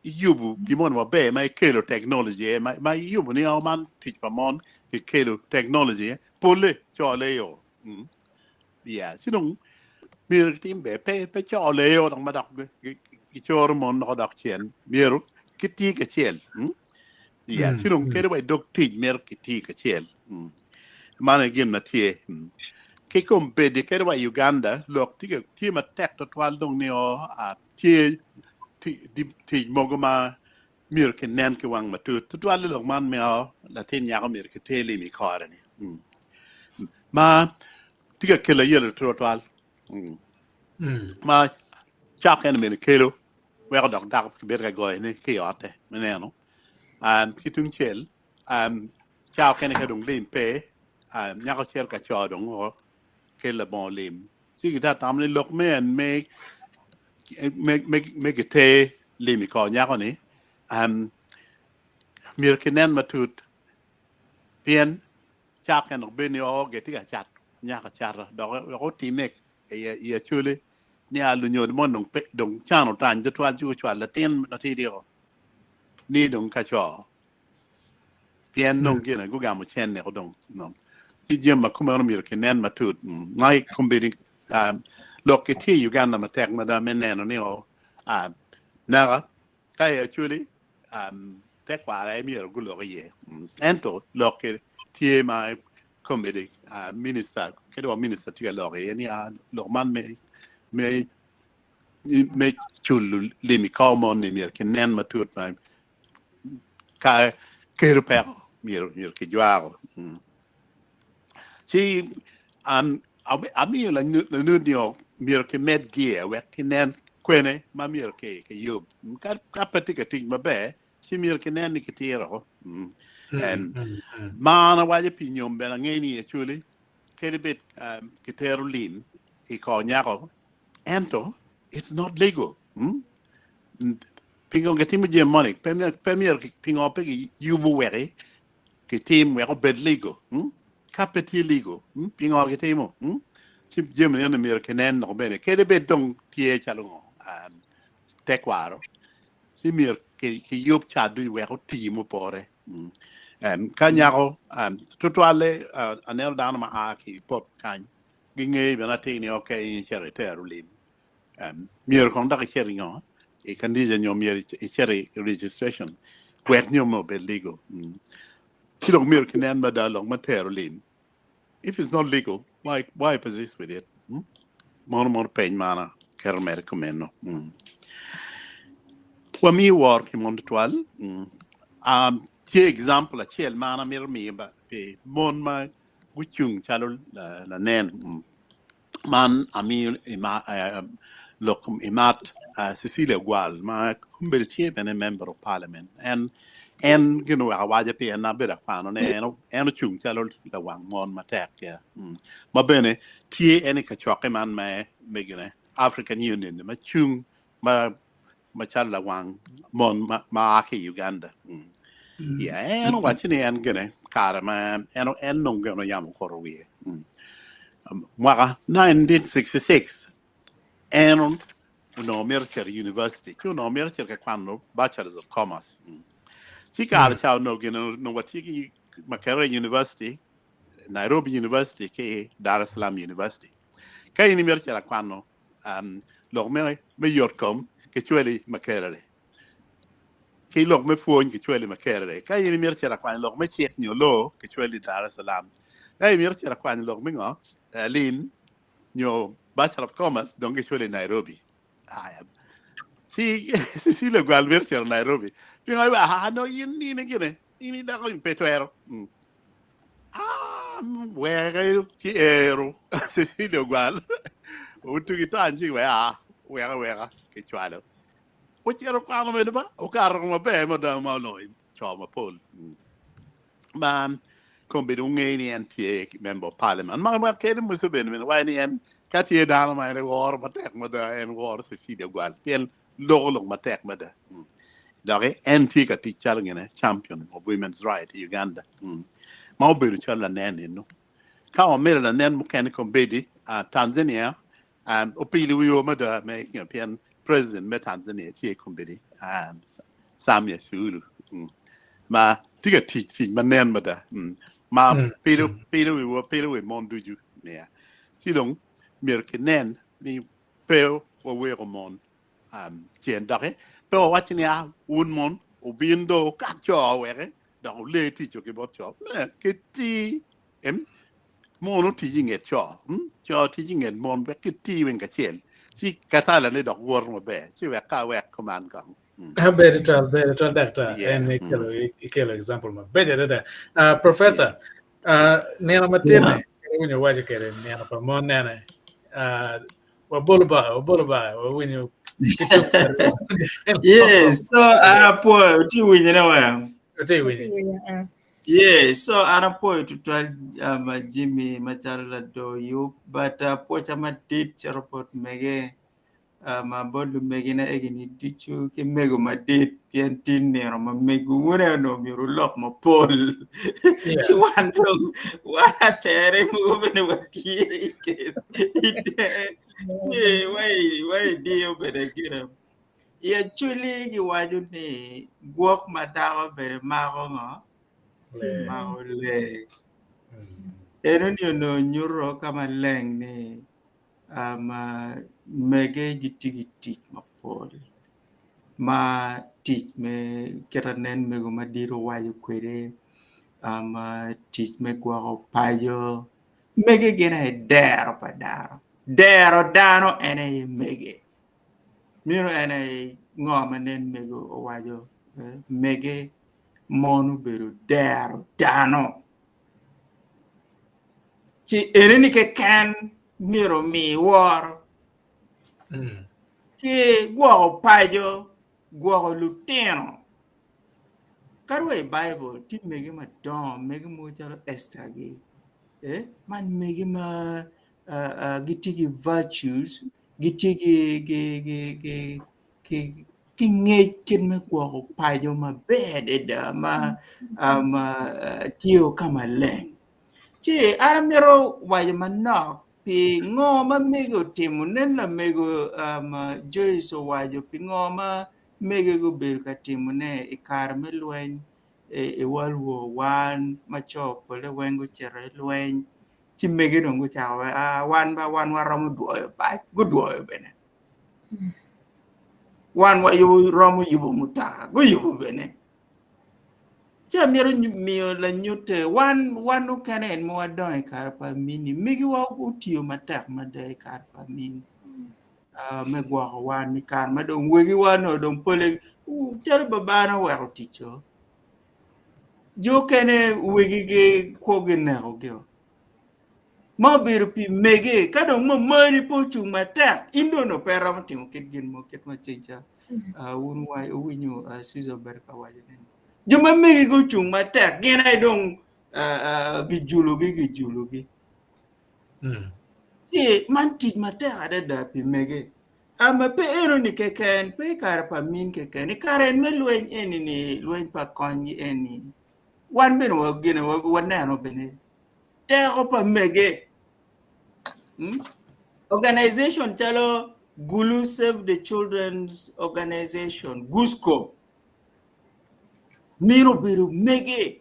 S9: iyubo gin moni maber ma ikelo technology ma iyubo ni o man tic pa mon kikelo technology pole co leyo yeah ci dong myero gitim ber pe pe co leyo dong ma dok gicoro mon dok odok cen myero giti kacel yeah ci dong kadi wa i dog tic myero giti kacel mano aye gin ma tye ki kombeddi kadi wa i Uganda lok tye matek twatwal dong ni o tye tic mogo ma myero kinen ki wang matut tutwal i lok man me latin nyako myero kiter lim i kore ni ma tye ka kelo ayelo tutwal ma cok eni bene kelo weko dok dako kibedo ka goyo ni ki i otte me neno ki tung cel ca okene ka dong lim pe nyako cito ka co dong kelo labongo lim ci gitye ka tamo ni lok me en me me giter lim i kor nyako-ni myero kinen matut pien ca okene dok bed ni oo gitye ka cato nyako acata dok otimme i Acholi ni a lunyodo mo dong pe dong can otany tutwal ci gucwalo latin matidi-o ni dong ka co pien dong gine gugamo cene ko dong ci jami ma kumeno myero kinen matut ma i kombeddi lok ki tye i Uganda matek mada me neno ni o naka ka i Acholi tekwaro aye myero gulok iye ento lok ki tye ma kombeddi minista kadi wa minista tye ka lok iye ni lok man me me me culo lim i kor mon ni myero kinen matut ma ka kelo peko myero myero kijwako. Ci an amiyo lanut ni myero kimed gear wek kinen. Kwene ma myero ki kiyub. Ka ka pe tye ka tic maber, ci myero kinen ni kitiro. Mm. En ma an awaco pi nyom bene angeyo ni actually kadi bed um, kitero lim i kor nyako ento it's not legal. Mm? Pingo gitimo jami moni? Pe myero, pe myero pingo pe giyubo weki kitim wek obed legal? Mm? Ka pe tye legal, mm? pingo gitimo? Mm? Ci jami eni myero kinen dok bene kadi bed dong tye calo ngo um, tekwaro ci myero kiyub ca ducu wek oti mupore. Mm. Um, ka nyako um, tutwalle uh, aneno dano ma a ki i pot kany gingeyo bene atir ni ok in icito itero lim um, myero kong dok icit ngo i kanisa nyo myero icit i registration wek nyomme obed legal. Mm. Ci dong myero kinen mada lok ma tero lim If it's not legal, why why persist with it? Hmm? Mono mono peny mana keto mere kumeno. Mm. Wamiyo wor ki mon tutwal. Mm. Um, tye example acel ma an amito miyo ba pi mon ma gucung calo la- lanen. Mm. Man amiyo ima, eh, lok imat uh, Cecilia Ogwal ma kombeddi tye bene member of parliament. En en gin oweko awaco pi en abedo akwano ne en, en ocung calo lawang mon matek ya. Mm. Ma bene tye en i kacokke man me me gine African Union ma cung ma macalo lawang mon ma, ma a ki i Uganda. Mm. Yeah, en owaco ni en gine kare ma en en nongo gin oyamo okuto wiye. Mm. Um, mwaka 1966 en onongo mito cito i university ci onongo mito cito ka kwano Bachelors of Commerce. Mm. Ci kare ca onongo gin onongo watye ki Makerere University, Nairobi University ki Dar es Salaam University. Ka in imito cito ka kwano um, lok me, me yot kom kicwali Makerere ki lok me pwony kicwali Makerere. Ka in imito cito akwanyo lok me cik nyo law kicwali Dar es Salaam. Ka imito cito akwanyo lok me ngo uh, lim nyo Bachelor of Commerce dong kicwali Nairobi. Aya. Ci Cecilia Ogwal mito cito Nairobi. Pingo iwaco, ah, no in in gine, in idako in pe twero. Mm. Ah, weke ki ero Cecilia Ogwal. Otugi tany ci wek ah, weka weka kicwalo. Ocito kwano bene ba, okato maber mada ma oloyo co mapol. Mm. Ma kombeddi wungeyo ni en tye member of parliament. Ma ma kede Museveni bene waco ni en ka tye dano ma en woro matek mada en woro Cecilia Ogwal pien loko lok matek mada. Mm. Doki en tye ka tic calo gine champion of women's right i Uganda. Mm. Ma obedo calo lanen eno. Ka wamedo lanen mukene kombeddi uh, Tanzania um, opilo wiwa mada me you know, pien president me Tanzania tye kombeddi um, Samia Suluhu mm. ma tye ka tic tic ma nen mada mm. ma
S2: Mm.
S9: pido pido wiwa pido wi mon ducu yeah. Ci dong myero kinen ni pe waweko mon um, cen doki pe wawaco ni ah, wun mon wubin do wukat co weke dok wule tic ki bot co Eh, kiti em, mon otic i nget co mm? co tic i nget mon wek giti weng kacel ci katala ni dok woto maber ci wek ka wek kuman kong mm.
S2: Ber twal, ber twal daktar.
S9: Yeah.
S2: En
S9: Mm.
S2: ikelo ikelo example maber adada. Uh, professor, uh, nino matin-ni, iwinyo waco kwede nino pa mon nene. Uh, wabolo baka, wabolo baka, wawinyo
S10: Yes, so an apwoyo, tye winyone wa?
S2: Tye winyo.
S10: Yes, so an apwoyo tutwal um, Jimmy macalo lador yub, but uh, pwoca madit cito bot mege um, bot lumegina egini ducu ki mego madit pien tin nino ma mego wune onongo myero wulok mapol.
S2: Yeah.
S10: Ci wan dong wan atere mogo bene watye i kin ite ye wa i wa i diyo bene gire. I Acholi giwaco ni gwok ma dako bene mako ngo?
S2: Lee.
S10: Mako lee.
S2: Mm.
S10: Enoni onongo nyuto ka maleng ni um, mege gitye ki tic mapol ma tic me kit anen mego madit owaco kwede um, tic me gwoko paco mege gin aye dero pa dano dero dano en aye mege meno en aye ngo ma nen mego owaco eh, mege mon obedo dero dano ci enoni keken myero omi woro
S2: Mm.
S10: Ki gwoko paco, gwoko lutino. Kadi wa i Baibul tye mege madongo, mege mogo calo Esta-gi, eh, man mege ma uh, uh, gitye ki virtues, gitye ki, ki, ki, ki, ki, ki ngec kit me gwoko paco maber adada ma um, uh, tye ka maleng. Ci an amito waco manok pi ngo ma mege otimo. Nen lamego um, Joyce owaco pi ngo ma mege gubedo ka timone i kare me lweny i World War I ma co pole weng gucito i lweny ci mege dong gucako wai ah, wan ba wan waromo dwoyo bac gudwoyo bene wan waromo yubo mutoka guyubo bene ci amito miyo lanyutte wan wan mukene en ma wadongo i kare pa mini megiwa otiyo matek mada i kare pa mini uh, me gwoko wan i kare ma dong wegiwa onongo dong pole calo babana oweko ticco jo okene wegigi kwogi nekogi ma obedo pi mege ka dong mamani pe ocung matek in dong onongo pe iromo timo kit gin mo kit ma ceng ca uh, wun wuwinyo uh, Caesar obedo ka waco ni jo ma megi gucung matek gin aye dong uh, uh, gijulogi gijulogi Ci man tic matek adada pi mege. Ma pe enoni keken, pe i kare pa min keken, i kare en me lweny eni-ni, lweny pa konygi eni, wan bene gine waneno bene teko pa mege. Hmm? Organization calo Gulu Save the Children's Organization, GUSCO, meno obedo mege.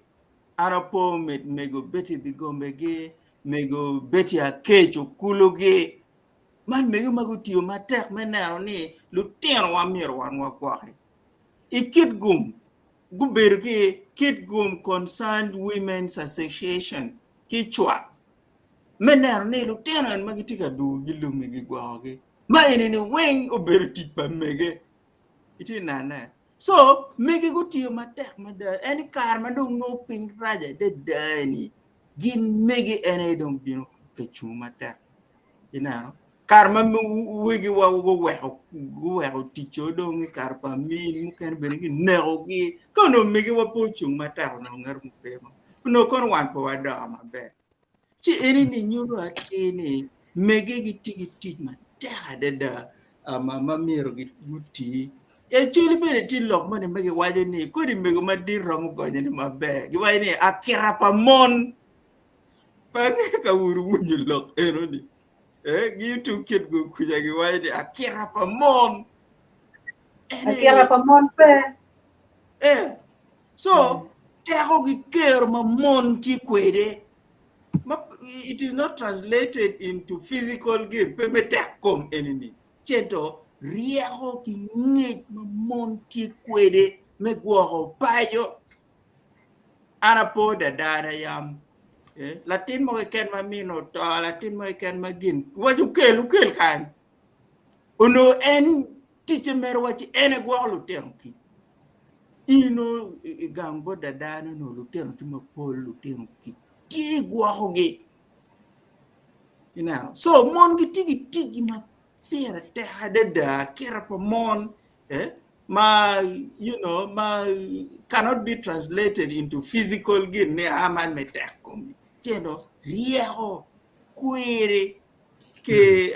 S10: An apo mit mego Betty Bigombegi, mego Betty Akec Okulugi. Man mege ma gutiyo matek me neno ni lutinowa myero wan wagwoki. I Kitgum, gubedo ki Kitgum Concerned Women's Association ki cwa me neno ni lutino en ma gitye ka dwogo ki lumi gigwokogi. Ma eni-ni weng obedo tic pa mege. Itye nene? So, mege gutiyo matek mada. En i kare ma dong nongo piny rac adada ni, gin mege en aye dong bino ka cung matek. Ineno? Kare ma wegiwa guweko guweko ticco dong i kare pa min mukene bene ginekogi. Ka onongo megiwa pe ocung matek onongo ngat mo pe mo. Onongo kono wan pe wadongo maber. Ci eni-ni nyuto atir ni mege gitye ki tic matek adada ma myero guti. Ecoli bene tye lok moni ma giwaco ni kodi mego madit romo gonyone maber. Giwaco ni akita pa mon. Pe angeyo ka wun wuwinyo lok enoni. Eh, gin tung kit kuca giwaco ni akita pa mon.
S3: Akita pa mon pe.
S10: Eh, So, teko gi kero ma mon tye kwede, ma it is not translated into physical game, pe me tek kom enini, cento ryeko ki ngec ma mon tye kwede me gwoko paco. An apo dadana yam, eh, latin mo keken ma mine oto, latin mo keken ma gin, waco okel, okel kany. Onongo en ticce mere waci en egwoko lutino kic. In inongo i gang bot dadane onongo lutino tye mapol, lutino kic tye igwokogi. Ineno? So mon gitye ki ticgi ma pire tek adada, kite pa mon eh, ma you know ma cannot be translated into physical gin ni ah man me tek komi. Ci ento ryeko, kwiri ki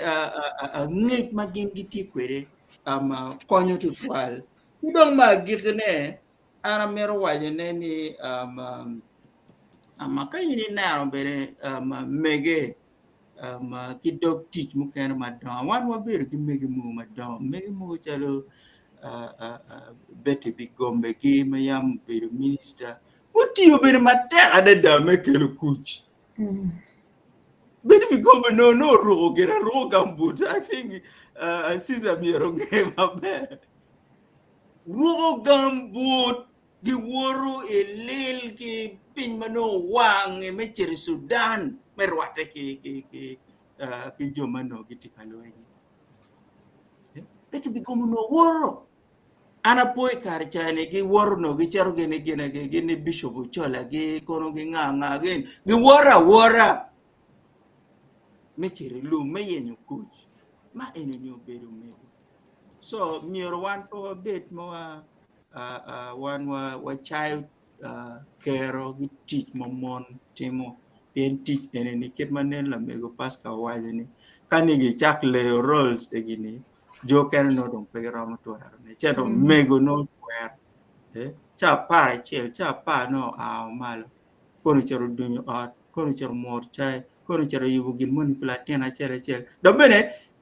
S10: ngec ma gin gitye kwede um, konyo tutwal. Ki dong me agikkine, an amito wacone ni um, um, ka in ineno bene um, mege um, ki dog tic mukene madongo, wan wabedo ki mege mogo madongo, mege mogo calo uh, uh, uh, Betty Bigombegi ma yam obedo minista, gutiyo bene matek adada me kelo kuc. Betty Bigombe no no oruko gin aruko gambut. I think uh, Caesar myero onge maber. Ruko gambut giwoto i lil ki piny ma nongo wange me cito i Sudan me rwatte ki, ki, ki, uh, ki jo ma nongo gitye ka lweny. Betty Bigombe onongo woto. An apo i kare ca-ni giwoto onongo gicito gin gin gin ni Bishop Ochola gi kono gi nga nga gin giwoto awota me cito i lum me yenyo kuc. Ma eni-ni obedo mego. So myero wan pe wabed ma wa wan wacayo kero gi tic ma mon timo pien tic eni kit ma nen lamego Pascal owaco ni ka ni gicak leyo roles egi-ni jo okene nongo dong pe giromo twerone ci ento mego nongo twero ca 11 ca 10 nongo oa malo kono ocito odunyo ot kono ocito omwoto cai kono ocito oyubo gin moni pi latin acel acel dok bene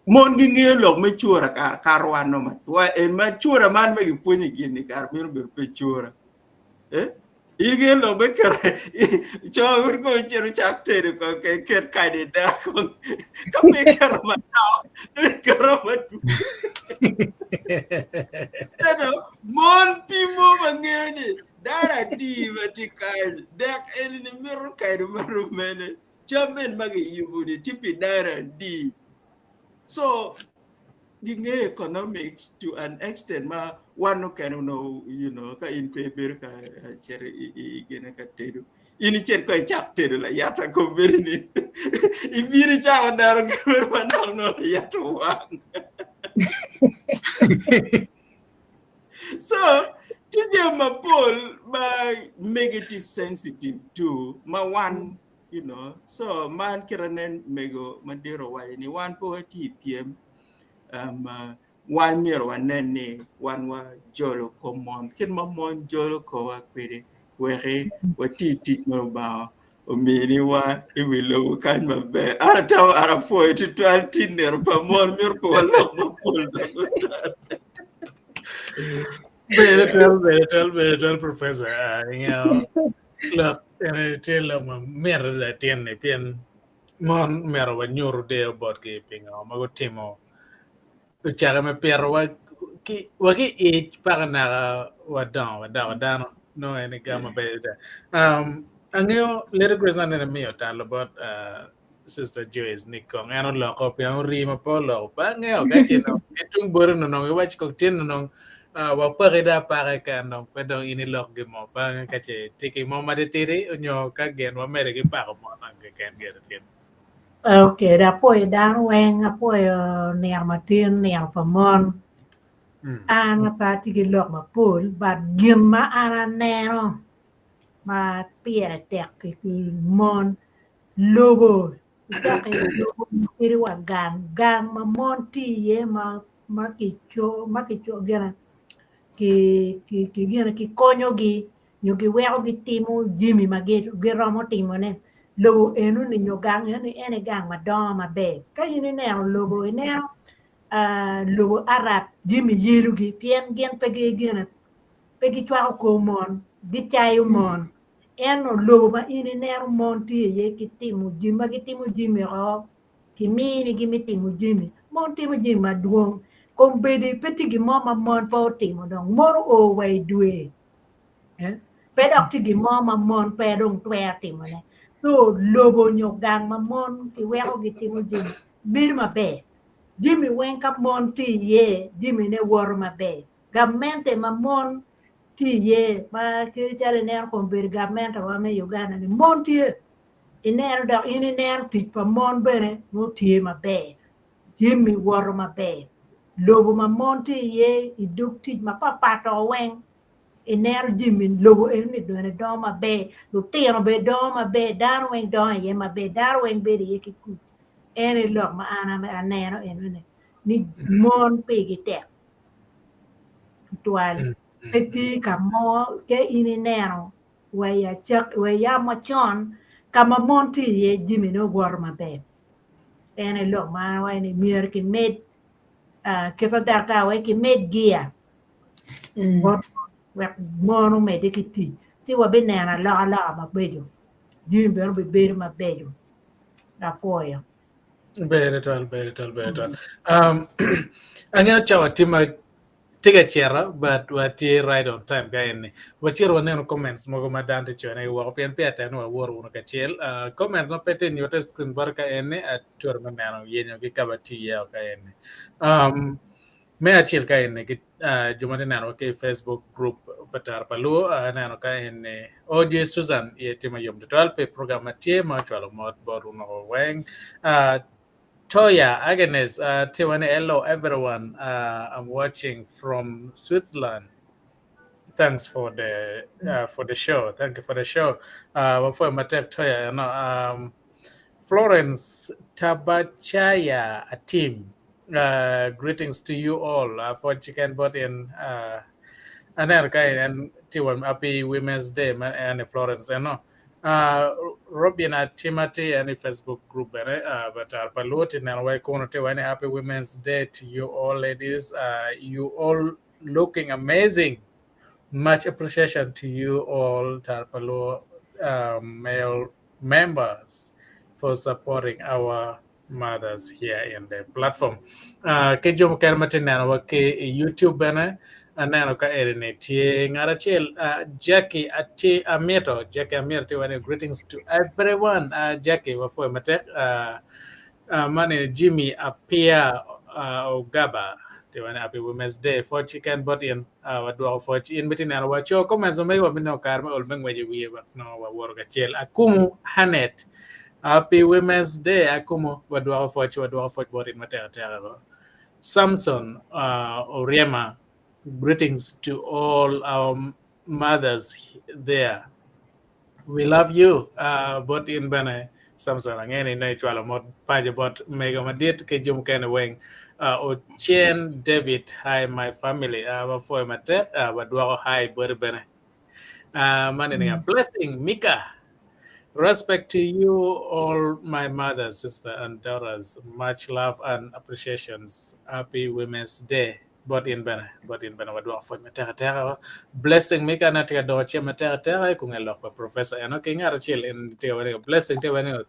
S10: mon gingeyo lok me cura kato wan nongo matwal en ma cura man ma gipwonyo i gin-ni kare meno obedo pe cura in ingeyo lok me keto co kong icit icak tedo kong iket kado i dako ka pe iketo manok dong iketo madwong ento mon pimo ma ngeyo ni dano adi ma tye kany dek eni mito kado marom mene cam mene ma giyubo-ni tye pi dano adi so gingeyo economics to an extent ma wan mukene onongo you know ka in pe ibedo ka cito i gine ka tedo in icit ko icak tedo layata kombeddi ni ibino icako neno gin manok nongo layata owang so tye jami mapol ma mege tye sensitive to ma wan you know so man kite nen mego madit owaco ni wan pe watye i pyem um, uh, wan myero wanen ni wan wajolo kom mon kit ma mon jolo kowa kwede weki wati tic ma Lubanga ominiwa i wi lobo kany maber. An atamo an apwoyo tutwal ti nino pa mon myero pe walok mapol dok tutwal.
S2: Ber twal, ber twal, ber twal, Professor. Uh, you know, lok ene tye lok ma mit adada tyen-ni pien mon myero wanyutu deyo botgi pingo ma gutimo ocake me pitowa ki wa ki ic paka naka wadongo wadoko dano nongo en igam maber adada. Um, angeyo Lady Grace aneno imiyo talo bot uh, Sister Joyce ni kong en oloko pien orii ma pe oloko pe angeyo ka ce nongo ki tung boti onongo iwaco kong tin onongo uh, wapaki do apaka keken dong pe dong in ilok gin mo pe angeyo ka ce tye ki mo matitidi onyo ka gin wamede ki pako mon dong keken gire tin.
S5: Ok, apwoyo dano weng, apwoyo nino matin, nino pa mon. An pe atye ki lok mapol, but gin ma an aneno ma pire tek ki mon, lobo lobo kadi wa gang, gang ma mon tye iye ma ma kico ma kico gine ki ki gine kikonyogi nyo giweko gitimo jami ma giromo timone. Lobo enoni nyo gang enoni en aye gang madongo maber. Ka in ineno lobo ineno lobo Arab jami yelogi pien gin pe gine pe gicwako kor mon gicayo mon ento lobo ma in ineno mon tye iye ki timo jami ma gitimo jami oko kiminigi me timo jami mon timo jami madwong kombeddi pe tye gin mo ma mon pe otimo dong mon oo wa i dwe Pe dok tye gin mo ma mon pe dong twero timone. So lobo nyo gang ma mon kiweko gitimo jami bedo maber. Jami weng ka mon tye iye jamine woto maber. Gamente ma mon tye iye ma kadi calo ineno kombeddi gamentewa me Uganda ni mon tye ineno dok in ineno tic pa mon bene nongo tye maber. Jami woto maber. Lobo ma mon tye iye i dog tic mapapat o weng ineno jami lobo eni bene dongo maber, lutino bene dongo maber, dano weng dongo iye maber, dano weng bedo iye ki kuc. En aye lok ma an aneno enoni ni mon pigi tek tutwal. Pe tye ka mo ka in ineno wa i acakki wa i yam macon ka ma mon tye iye jamine owoto maber. En aye lok ma an awaco ni myero kimed kit ma daktar waco kimed gia bot wek mon omedde ki tic ci wabineno alokaloka mabeco jami bene obibedo mabeco apwoyo.
S2: Ber twatwal, ber twatwal, ber twatwal. Um, angeyo cawa tye ma tye ka cito but watye right on time ka eni. Wacito waneno comments mogo ma dano tye coyone ki woko pien peya tek ni wawor wunu kacel. Uh, comments ma pe tye nyute screen bota ka eni atwero me neno yenyogi ka ba tye iye ka eni. Um, Me acel ka eni ki jo ma tye nenowa ki i Facebook group pa Tara pa Luo aneno ka eni OJ Susan iye tye mayom tutwal pi program ma tye ma ocwalo mot bot wun woko weng. Toya Agnes uh, Tiwani, hello everyone. I'm watching from Switzerland. Thanks for the show. Thank you for the show. Wapwoyo matek Toya, Florence Tabachaya Atim. Greetings to you all. For chicken bot in aneno ka en tiwa happy Women's Day man en Florence eno. Robin Timothy en Facebook group bene but paluti neno wai kono tiwa ni happy Women's Day to you all ladies. You all looking amazing. Much appreciation to you all Tarpalu male members for supporting our mothers here in the platform. Ki jo mukene ma tye neno wa ki i YouTube bene aneno ka eni ni tye ngat acel Jackie ati Amito Jackie Amito tye wani greetings to everyone. Jackie wapwoyo matek. Mani Jimmy Apia Ogaba tye wani happy Women's Day. Pwoc ken bot in wadwoko pwoc in bene tye neno wa co comments omego wa binongo kare me ol me ngweco i wiye wek nongo wawoto kacel. Akumu Hanet Happy Women's Day Akumu wadwoko pwoc wadwoko pwoc bot in matek ateka ko. Samson Oriema greetings to all our mothers there. We love you. Bot in bene Samson angeni ne icwalo mot paco bot mego madit ki jo mukene weng. Ochen David, hi my family. Wapwoyo matek wadwoko hi boti bene. Mani ni a blessing Mika. Respect to you all my mothers, sister and daughters. Much love and appreciations. Happy Women's Day. Bot in bene, bot in bene wadwoko pwoc matek ateka. Blessing Mika na tye ka dongo cem matek ateka i kunge lok pa professor eno ki ngat acel en tye ka wani blessing tye wani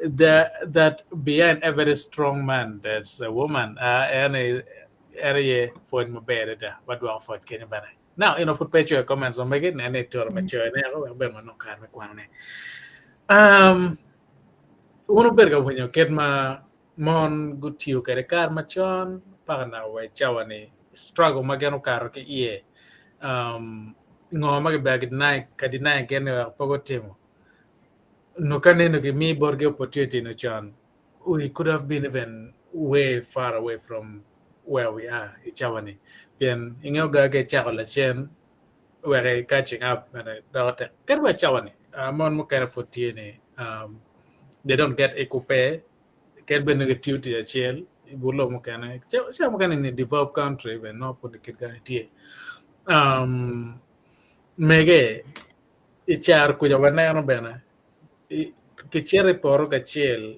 S2: the that behind every strong man there's a woman. En en aye pwony maber adada wadwoko pwoc kenyo bene. Now, pud pe icoyo comments ma megi, nen ni ituro me coyo ne wek bene wanong kare me kwano ne. Wun wubedo ka winyo kit ma mon gutiyo kwede kare macon paka naka wa i cawa ni struggle ma gin okato ki iye ngo ma gibedo ka deny gin ni wek pe gutimo nyo ka neno gimi botgi opportunity ni con we could have been even way far away from where we are i cawa ni pien ingeyo ga ka icako lacen wek i catching up bene doko tek kadi wa i cawa ni mon mukene pud tye ni they don't get equal pay kadi bed ni gitiyo tic acel i but lobo mukene cawa mukene in a developed country bene nongo pud kit kany tye mege i caro kuca waneno bene kicito i poto kacel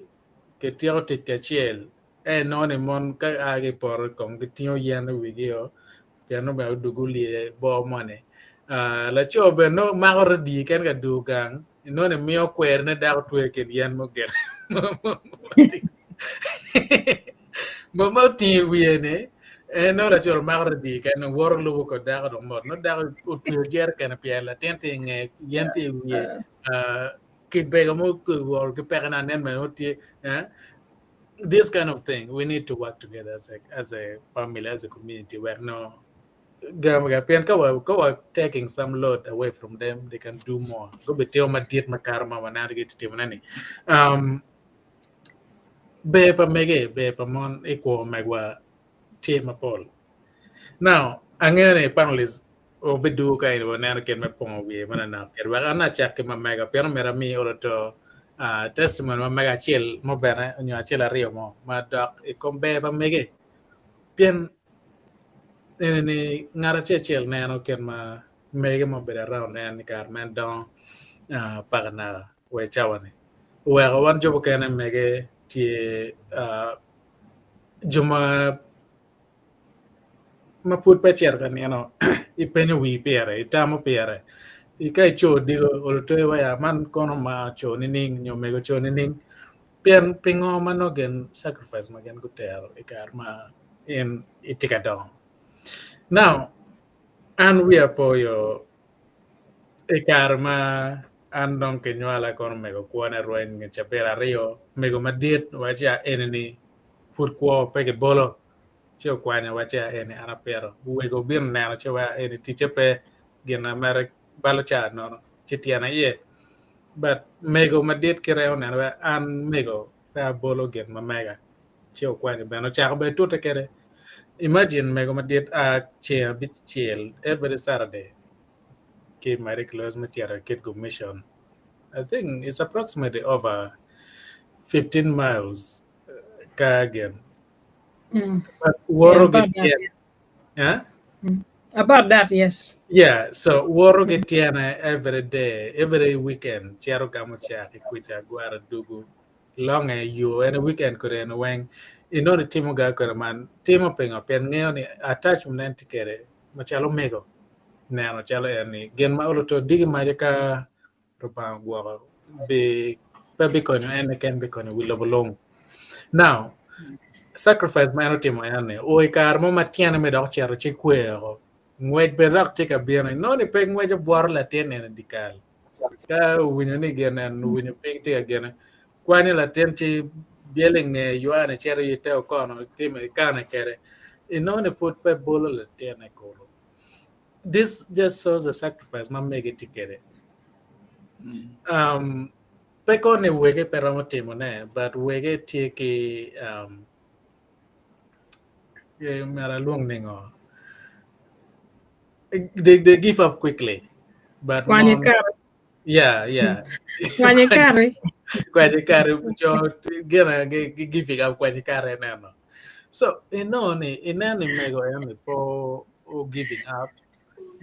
S2: kityeko tic kacel ento inongo ni mon ka a ki i poto kong gitingo yen i wigi-o pien nongo bene odwogo olye bor moni. Laco bene nongo mako redi keken ka dwogo gang inongo ni miyo kwerine dako tweyo i kin yen mugere ma otingo i wiye-ni en nongo laco mako redi keken woto lubo kor dako dong mot nongo dako otweyo jereken pyer latin tye i ngeye yen tye i wiye kibego mo kiworo ki pekone anen bene tye this kind of thing we need to work together as a family, as a community wek no pien ka wa taking some load away from them, they can do more. Gubitimo madit makato ma waneno gitye timone ni. Ber pa mege, ber pa mon i kwo megwa tye mapol. Now, angeyo ni panelists obidugo ka eni waneno kit me pongo wiye manok kede wek an acak ki ma mega pien omyero ami oloto testimony ma mega acel mo bene nyo acel aryo mo ma dok i kom ber pa mege pien eni ni ngat acel acel neno kit ma mege mo obedo around en i kare ma en dongo paka naka wa i cawa ni oweko wan jo mukene mege tye jo ma ma pud pe cito ka nino ipenyo wii pire itamo pire ka ico odiko olotoyi wa ya man kono ma oco nining nyo mego oco nining pien pingo ma nongo gin sacrifice ma gin gutero i kare ma in itye ka dongo. Now an wiya po yo i kare ma an dong kinywala kono mego kwone rweny nge cabit aryo mego madit waci eni ni pud kwo pe kibolo ci okwanyo waci eni an apito wego obino neno ci wa eni ticce pe gin na mere balo caa nono ci tyene iye but mego madit kite oneno wa an mego pe abolo gin ma mega. Ci okwanyo bene ocako bene tute kede. Imagine mego madit a ceng abicel every Saturday ki Marie Close me cito i Kitgum Mission. I think it's approximately over 15 miles ka gin. But
S6: Yeah,
S2: woto
S6: about that.
S2: ki tyen. Huh?
S6: About that, yes.
S2: Yeah, so woto ki tyene every day, every weekend, cito gamo cak i kwica gwara dugu longe yo en weekend kode en weng inoni timo ga kode man timo pingo pien ngeyo ni attachment en tye kede macalo mego neno calo en ni gin ma olo to digi maco ka Rubanga ogwoko bi pe bikonyo en keken bikonyo wi lobo lung. Now, sacrifice ma en otimo en ni o i kare mo ma tyene me dok cito ci kwe oko ngwec bene dok tye ka bino inongo ni pe ngwec obwoto latin eni dikal ka owinyo ni gin en owinyo piny tye ka gine kwanyo latin ci byelo i nge ywani cito i te okono timo ikane kede inongo ni pud pe bolo latine kulu. This just shows the sacrifice ma mege tye kede. Um, pe ko ni wege pe romo timone, but wege tye ki um, eh, myero alwong ningo they give up quickly but
S6: Kwanye
S2: mon
S6: kare.
S2: yeah.
S6: Kwanye kare.
S2: Kwanye kare jo gina gi gi giving up kwanye kare neno. So inongo ni ineno ni mego en ni po o giving up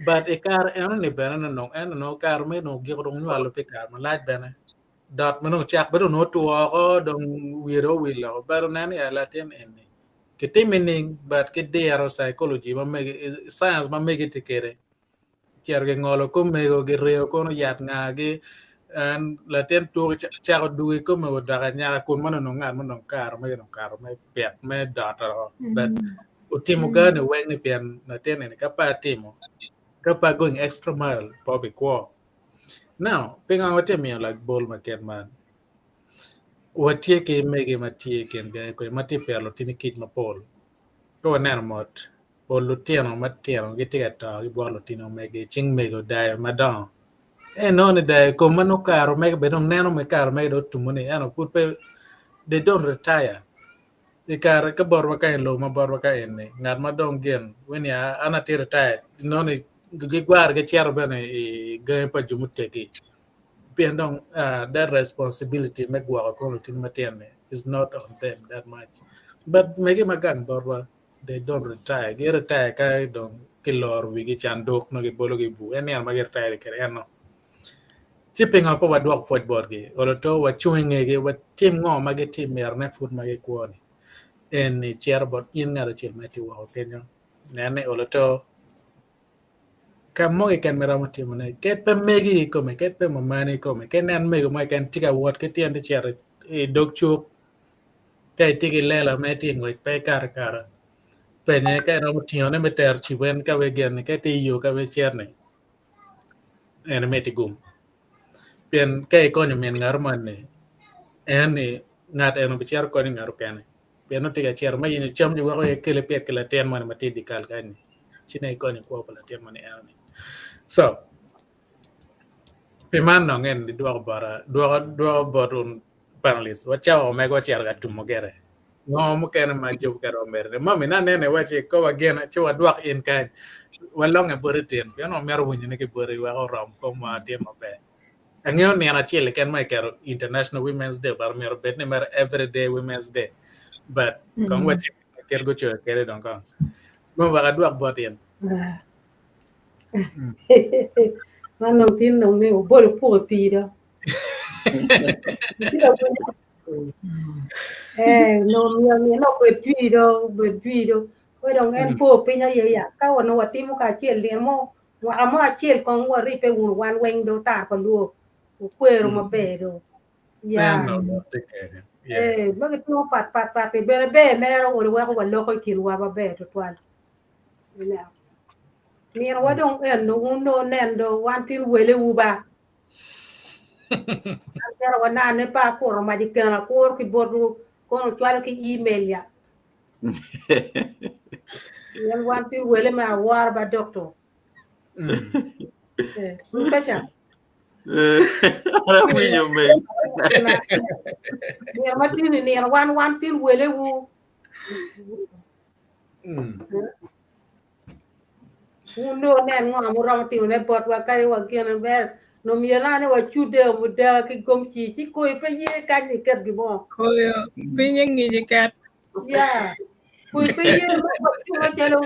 S2: but i kare eno ni bene nongo en onongo kare me nongo giko dong nywalo pi kare malac bene dot ma nongo cak bene onongo otwo oko dong wiye dong owil oko but oneno ni latin eni kitimo nining but ki diro psychology ma mege science ma mege tye kede cito gingolo kom mego gireyo kono yat ngagi en latin tuko cako dugo i kom mego dok anyaka kun man onongo ngat ma onongo kare me onongo kare me pit me doto but otimo gani weng ni pien latin eni ka pe atimo ka pe going extra mile pe obikwo. Now pingo watye miyo labol ma kit man? Watye ki mege ma tye i kin gangi kwede ma tye pito lutini kic mapol. Ka waneno mot pol lutino matino gitye ka to gibwoko lutino megi cing mego dayo madongo. Eno ni dayo kom ma nongo kare omege bene dong neno me kare omege dong otumo ni eno pud pe they don't retire. I kare ka botwa ka i lobo ma botwa ka eni ngat ma dong gin weni an atye retired inongo ni gigwaro gicito bene i gangi pa jo muteggi pien dong uh, that responsibility me gwoko kom lutini matino-ni is not on them that much. But mege ma gang botwa they don't retire. Gi retire ka dong kiloro wigi canduk nongo gibologi i bur. En nino ma gi retire kwede eno. Ci pingo pe wadwok pwoc botgi? Olo to wacung i ngegi watim ngo ma gitye myerone pud ma gikwo-ni. Eni cito bot in ngat acel ma itye woko kenyo. Nen ni olo to ka mo keken ma iromo timone ked pe megi kikome ked pe mamani kikome ked nen mego mo keken tye ka wot ki tyen tye cito i dog cuk ka itye ki lela ma itye ngwec pe ikato akata penye ka iromo tingone me tero ciwen ka wek gin ka itye i yo ka wek icit-ni en imiti gum pien ka ikonyo min ngat moni en ni ngat eno bicito konyo ngat okene pien nongo tye ka cito me yenyo cam weko ekele pyet ki latin moni ma tye i dye kal kany-ni ci nongo ikonyo kwo pa latin moni enoni so pi man dong en dwoko bota dwoko dwoko bot un panelist wacawa omego wacito ka tumo gire ngo mukene ma jo mukene romo medo mami na anene iwaci ka wagene ci wadwok in kany walonge boti tin pien wamito winyone ki boti wek orom komwa otim maber angeyo nino acel keken ma iketo International Women's Day but myero obed ni mere everyday Women's Day but kong waci kit gucoyo kwede dong kong mo wek adwok bot in.
S3: Man dong tin dong ni obolo puk i pii do. Eh, no myero nino obed jwi do, obed jwi do. Kwe dong en po piny aye ya. Ka onongo watimo kacel nino mo, mwaka mo acel kong waribbe wunu wan weng do tar pa luo. Wukwero maber do. Ya.
S2: Eno dok tye kene. Yeah.
S3: Eh, ma gitimo pat pat pat bene ber mere olo weko waloko i kinwa maber tutwal. Ineno. Nino wa dong eno wun dong wunen do wan tin welewu ba. An cito wanane pe akuro mac i keno akuro ki botwu kono wucwalo ki email ya. Pien wan tye wele me awora ba dokto. Eh, Professor.
S10: Awinyo meg.
S3: Nino ma tye ni nino wan wan tin welewu. Wun dong wunen ngo ma wuromo timone botwa kadi wa gin ber nongo myero naka ni wacudde omuda ki gomci ci koyo pe ye kany ni iket gin mo.
S6: Koyo pinye ngic iket.
S3: Ya. Koyo pe ye ma wacungo calo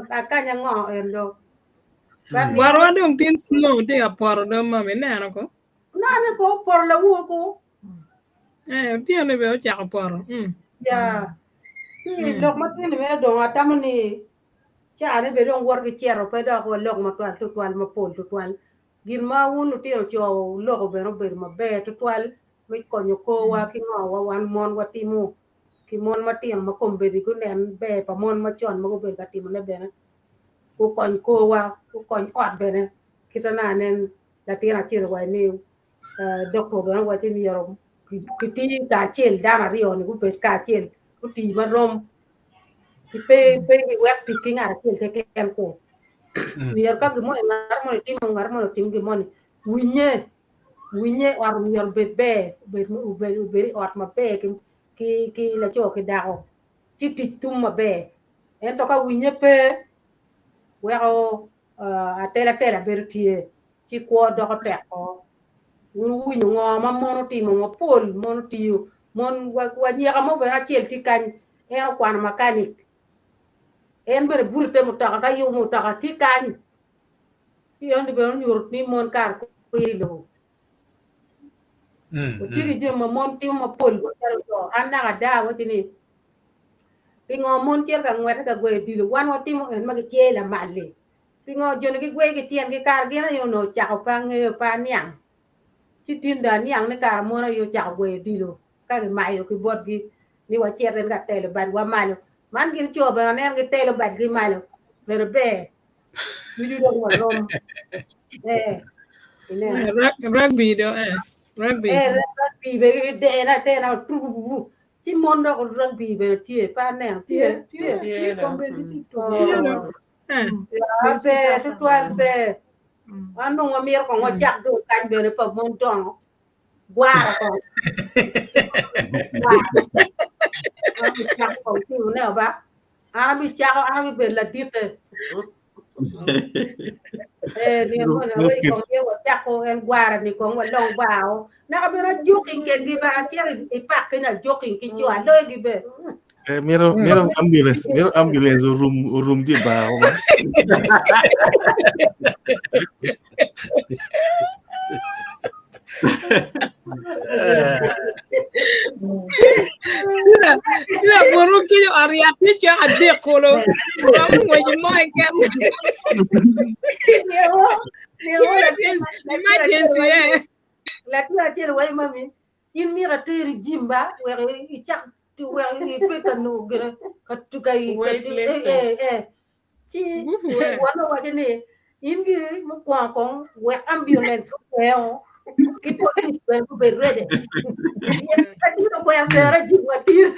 S3: akanya ngo en do.
S6: Warwa dong tin snow tye ka poto do mami ineno ko?
S3: Nane ko poto lawur ko.
S6: Eh, otyeno ni bene ocako poto. Mm.
S3: Ya. Ci lok ma tye ni mere dong atamo ni Caa-ni bene dong woto ki cito pe dok walok matwal tutwal mapol tutwal. Gin ma wun lutino co wuloko bene obedo maber tutwal me konyo korwa ki ngo wa wan mon watimo ki mon matino ma kombeddi gunen ber pa mon macon ma gubedo ka timone bene gukony korwa gukony ot bene kita naka nen latin acel owaco ni dokto bene owaco ni myero kiti kacel dano aryo-ni gubed kacel guti marom pe pe giwek tic ki ngat acel keken ku myero ka gin moni ngat moni timo ngat moni otim gin moni winye winye ot myero obed ber obed obed obed i ot maber ki ki ki laco ki dako ci tic tum maber ento ka winye pe weko atelatela bedo tye ci kwo doko tek o. Wun wuwinyo ngo ma mon otimo mapol, mon otiyo, mon wa nyeka mo bene acel tye kany, en okwano makanik, en bene buto ite mutoka ka yubo mutoka tye kany, ci en bene onyuto ni mon kare kwir i lobo. Watye ki jami ma mon timo mapol macalo co, an naka ada awaci ni pingo mon cito ka ngwete ka gweyo odilo, wan watimo en ma gicye lamal-li. Pingo joni gigweyo ki tyengi kara gin aye onongo ocako pe angeyo pe aniang ci tin dong aniang ni kara mon aye ocako gweyo odilo ka gimayo ki botgi ni wacit en ka telo badwa malo man gin co bene aneno gitelo badgi malo bene ber ducu dong warom eh ineno
S6: Rugby do eh rugby.
S3: Eh rugby bene gidene adena turububu ci mon dok rugby bene tye pe aneno tye
S5: tye
S3: tye
S5: tye
S3: Oh. Ya, ber tutwal ber. Wan dong wamito kong wacak dong kany bene pa mon dongo. Gwara kong. Gwara. An abicako kong timone ba. An abicako, an abibedo laditte. Eh, nino moni awec kong ye wacako en gwara ni kong walong bar o. Naka bene ajoking kedgi ba, acito i pak kenya ajoking ki co, aloyogi be.
S4: Eh, miro miro ambulance, miro ambulance orum orum di bar ba.
S6: Sira, sira buru ki oriak ni cok adek kulu. Romo ngwec mo keken. Emergency, emergency eh.
S3: Latin acel waco mami, in myero ateri i gym ba wek icak wek ibed ka nongo gine ka ka eh eh ci won owaco ni in giri mukwongo kong wek ambulance okwer ki police bene gubed ready ka tin okwero tera gym watir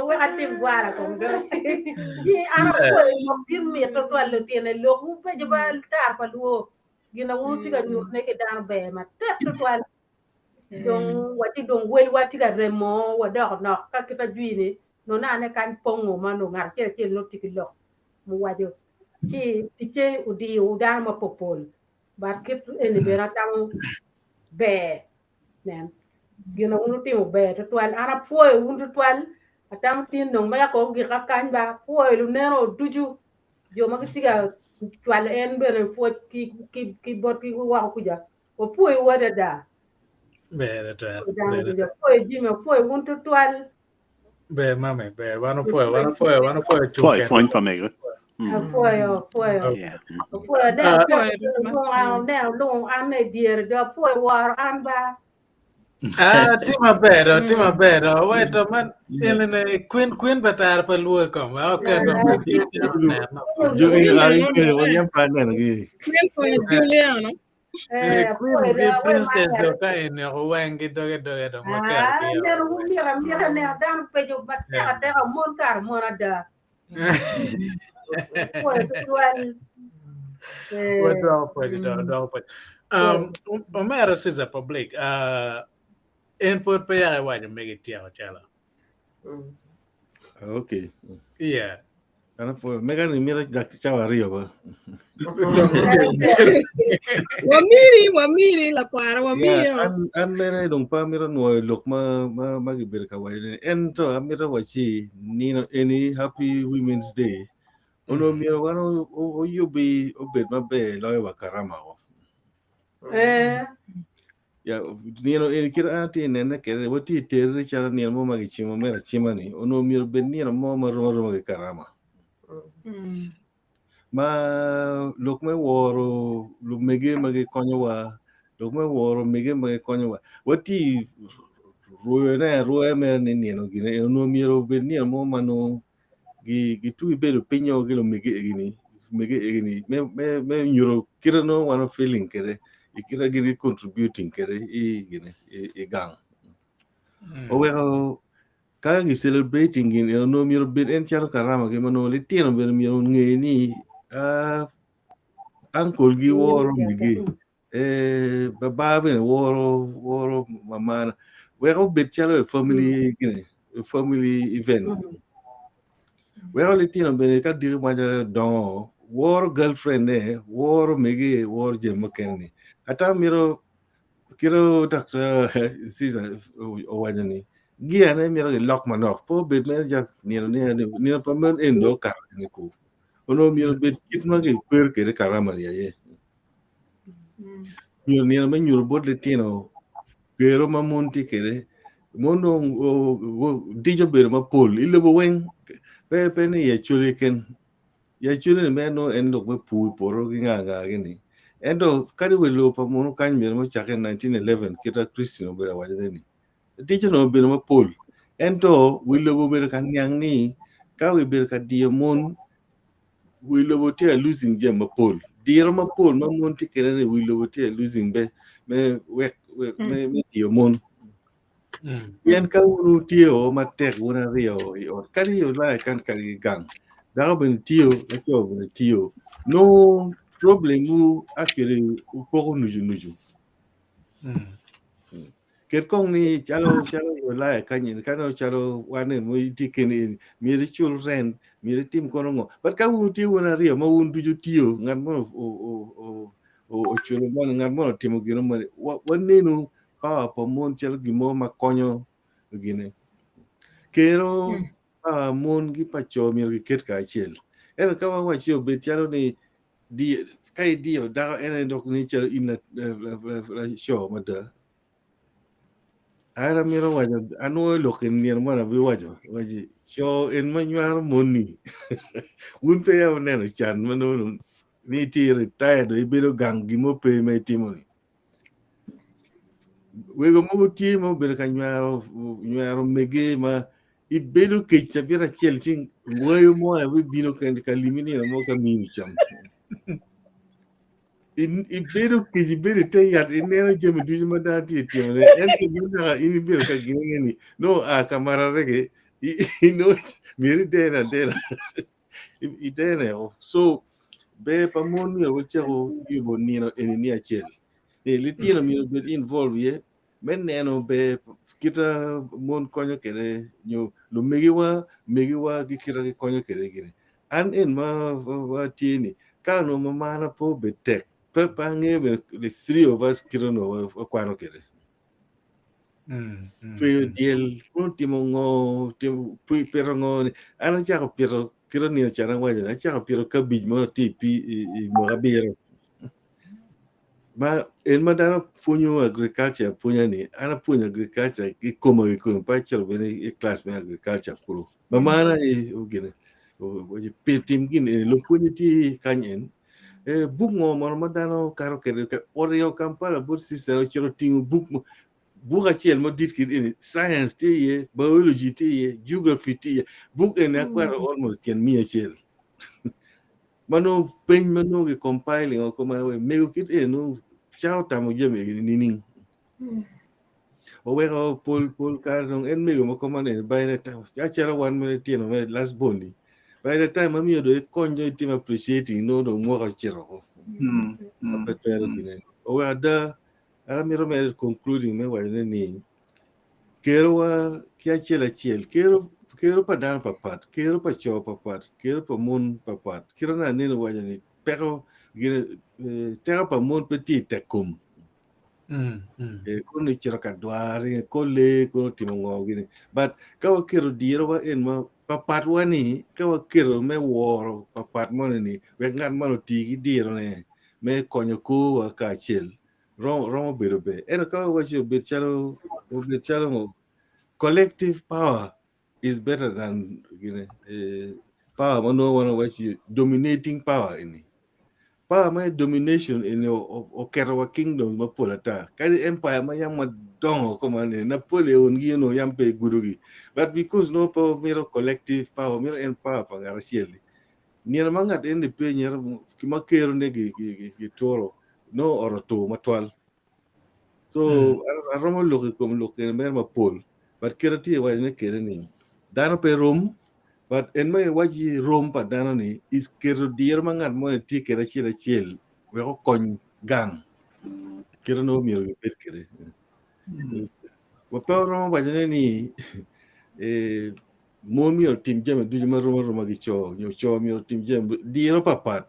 S3: wek atim gwara kong do ci an apwoyo lok gin mit tutwal lutino lok wubeco ba tar pa luo gin na wun wutye ka nyutone ki dano ber matek tutwal dong watye dong welwa tye ka remo wadoko nok ka kit ajwi ni nongo ane kany pongo ma nongo ngat acel acel nongo tye ki lok muwaco ci ticce odiyo dano mapopol but kit eni bene atamo ber Nen, gin ma wun wutimo ber twatwal. An apwoyo wun twatwal. Atamo tin dong mega kong ogika kany ba, apwoyo luneno ducu, jo ma gitye ka cwalo en bene pwoc ki, ki botgi woko kuca. Wapwoyowu adada.
S2: Ber twatwal.
S3: Dano ducu, apwoyo Jimmy, apwoyo wun twatwal.
S2: Ber mami, ber. Wan opwoyo, wan opwoyo, wan opwoyo cung
S9: Pwoyo
S2: kene.
S9: pwony pa mego. Mm.
S3: Apwoyo, apwoyo.
S9: Yeah.
S3: Apwoyo, aneno
S2: Ah,
S3: apwoyo, aneno lungo an i dyere do apwoyo woro an ba.
S2: Ah, tye maber do, tye maber do. Wait, man, en queen queen pa tara pa luo i kom. Ah, okay, do.
S4: Jo i ai wa yam pa neno gi.
S6: Queen pa Juliana.
S2: Eni queen ki princess do ka eni weng ki doge doge dong waketo ki
S3: Ah, neno wumito amita neno dano peco matek ateka mon kare mon ada. Apwoyo tutwal. Eh,
S2: Wadoko pwoc, dok wadoko pwoc. Um, Omera Caesar Public, uh, En pwod pe yaka iwaco megi tyeko calo.
S4: Okay.
S2: Yeah.
S4: An apwoyo. Mega ni mito dak cawa aryo ba.
S6: Wamiri, wamiri lakwara, wamiri.
S4: Yeah, an mere dong pe amito nwoyo lok ma ma ma gibedo ka waco ni ento amito wacci nino eni Happy Women's Day onongo myero wan oyubi obed maber loyo wa karama o.
S3: Eh.
S4: Ya, nino eni kit an atye nene kede watye terre calo nino mo ma gicimo mere acima ni onongo myero obed nino mo ma rom aroma ki karama. Ma lok me woro lumege ma gikonyowa, lok me woro mege ma gikonyowa, watye rwoyone arwoya mere ni nino gine onongo myero obed nino mo ma nongo gitugi bedo pinyo ki lumege egini mege egini me me me nyuto kite nongo wan feeling kede i kite gin contributing kede i gine i gang. Oweko ka gi celebrating gin eno nongo myero obed en calo karama gi ma nongo litino bene myero onge ni uncle gi woro migi eh, baba bene woro woro mamana weko obed calo a family gini a family event. Weko litino bene ka diki maca dongo woro girlfriend ne woro mege woro jami mukene ni ata mito kito Dr. Caesar owaco ni gia ne mito gilok manok pe obed mere just nino ni nino pa mon eni dong okato ni ku onongo myero obed kit ma gikwer kwede karama ni aye. Nyo nino me nyuto bot litino gero ma mon tye kwede. Mon dong dic obedo mapol i lobo weng pe pe ni i Acholi keken. I Acholi ni mere nongo en lok me pur poto ki nga nga gini. Ento kadi wa i lobo pa munu kany myero ma ocakke i 1911 kita Christine obedo awacone ni dic onongo obedo mapol. Ento wi lobo obedo ka niang ni ka wibedo ka diyo mon wi lobo tye ka losing jami mapol. Diro mapol ma mon tye kwede ni wi lobo tye ka losing be me wek me, me diyo mon. Pien ka wun wutye o matek wun aryo i ot, kadi i Ulaya kan kadi ki gang, dako bene tiyo, laco bene tiyo, nongo problem wu actually wupoko nucu nucu. Ket kong ni calo calo i Ulaya kany ka nongo calo wan eni mo itye keni eni myero icul rent myero itim kono ngo but ka wun wutye wun aryo ma wun ducu tiyo ngat mo oculo moni ngat mo otimo gino moni wanenu power pa mon calo gin mo ma konyo gine kero pa mon gi pa co myero giket kacel ento ka wawaci obed calo ni ka idiyo dako en aye dok ni calo in laco mada. An amito waco, anwoyo lok i nino moni abiwaco, waci co en ma nywaro moni. Wun pe ya wuneno can ma nongo ni itye retired ibedo gang gin mo pe ma itimo ni. Wego mogo tye ma obedo ka nywaro nywaro mege ma ibedo kec cabit acel ci ngweyo mo aye bibino ka limi nino mo ka mini cam. Ibedo kec ibedo i te yat ineno jami ducu ma dano tye ka timone ento ma naka in ibedo ka gine ni nongo oa ka mararege inongo myero idene adena idene o so ber pa mon myero wacako yubo nino eni ni acel ni litino myero obed involve iye me neno ber kita mon konyo kwede nyo lumegiwa megiwa ki kita gikonyo kwede gini. An en ma watye ni ka onongo mamana pe obed tek pe pe angeyo bene the three of us kit onongo wakwano kwede. Tweyo dyel kono timo ngo timo pito ngo ni an acako pito kit onino can awaco ni acako pito cabbage mo tye i pi i mwaka abiro. Ma en ma dano pwonyo agriculture apwonya ni an apwonyo agriculture ki koma kikome pe acito bene i class me agriculture kulu. Mamana aye gine owaco pi tim gin eni lupwonye tye kany en eh, buk ngo mono ma dano kato kwede oringo Kampala bot sister ocito otingo buk mo buk acel madit kit eni science tye iye biology tye iye geography tye iye buk eni akwano almost tyen miya acel ma nongo peny ma nongo ki compiling oko ma mego kit eni nongo cako tamo jami eni nining oweko pol pol kare dong en mego ma koma ni by the time acalo wan me tino me last born ni by the time ma miyo dong ikonyo itimo appreciating nongo dong mwaka ocito oko pe twero gine oweko ada an amito mere concluding me waco ne ni. Kerowa ki acel acel, kero kero pa dano papat, kero pa co papat, kero pa mon papat. Kit ma aneno waco ni peko gine teko pa mon pe tye i tek kom. Kono icito ka dwar kole kono otimo ngo gini. But ka waketo dirowa en ma papatwa ni ka waketo me woro papat moni ni wek ngat man oti ki dirone me konyo korwa kacel romo bedo ber. Ento ka wawaco obed calo obed calo ngo collective power is better than gine eh, power ma nongo wan wawaco dominating power ini. Power me domination eni oketo wa kingdoms mapol ata. Kadi empire ma yam madongo koma ni Napoleon gi onongo yam pe gudogi. But because nongo pe mito collective power, mito en power pa ngat acel-li. Nino ma ngat eni pe nyero ki ma kerone gituro nongo ot otur matwal. So aromo lok i kom lok eni mere mapol but kit atye ka wacone kwede ni dano pe rom but en ma iwaci rom pa dano ni is keto diro ma ngat moni tye kwede acel acel wek okony gang kite nongo myero gibed kwede. Wa pe waromo wacone ni eh, mon myero otim jami ducu ma rom aroma ki co nyo co myero otim jami diro papat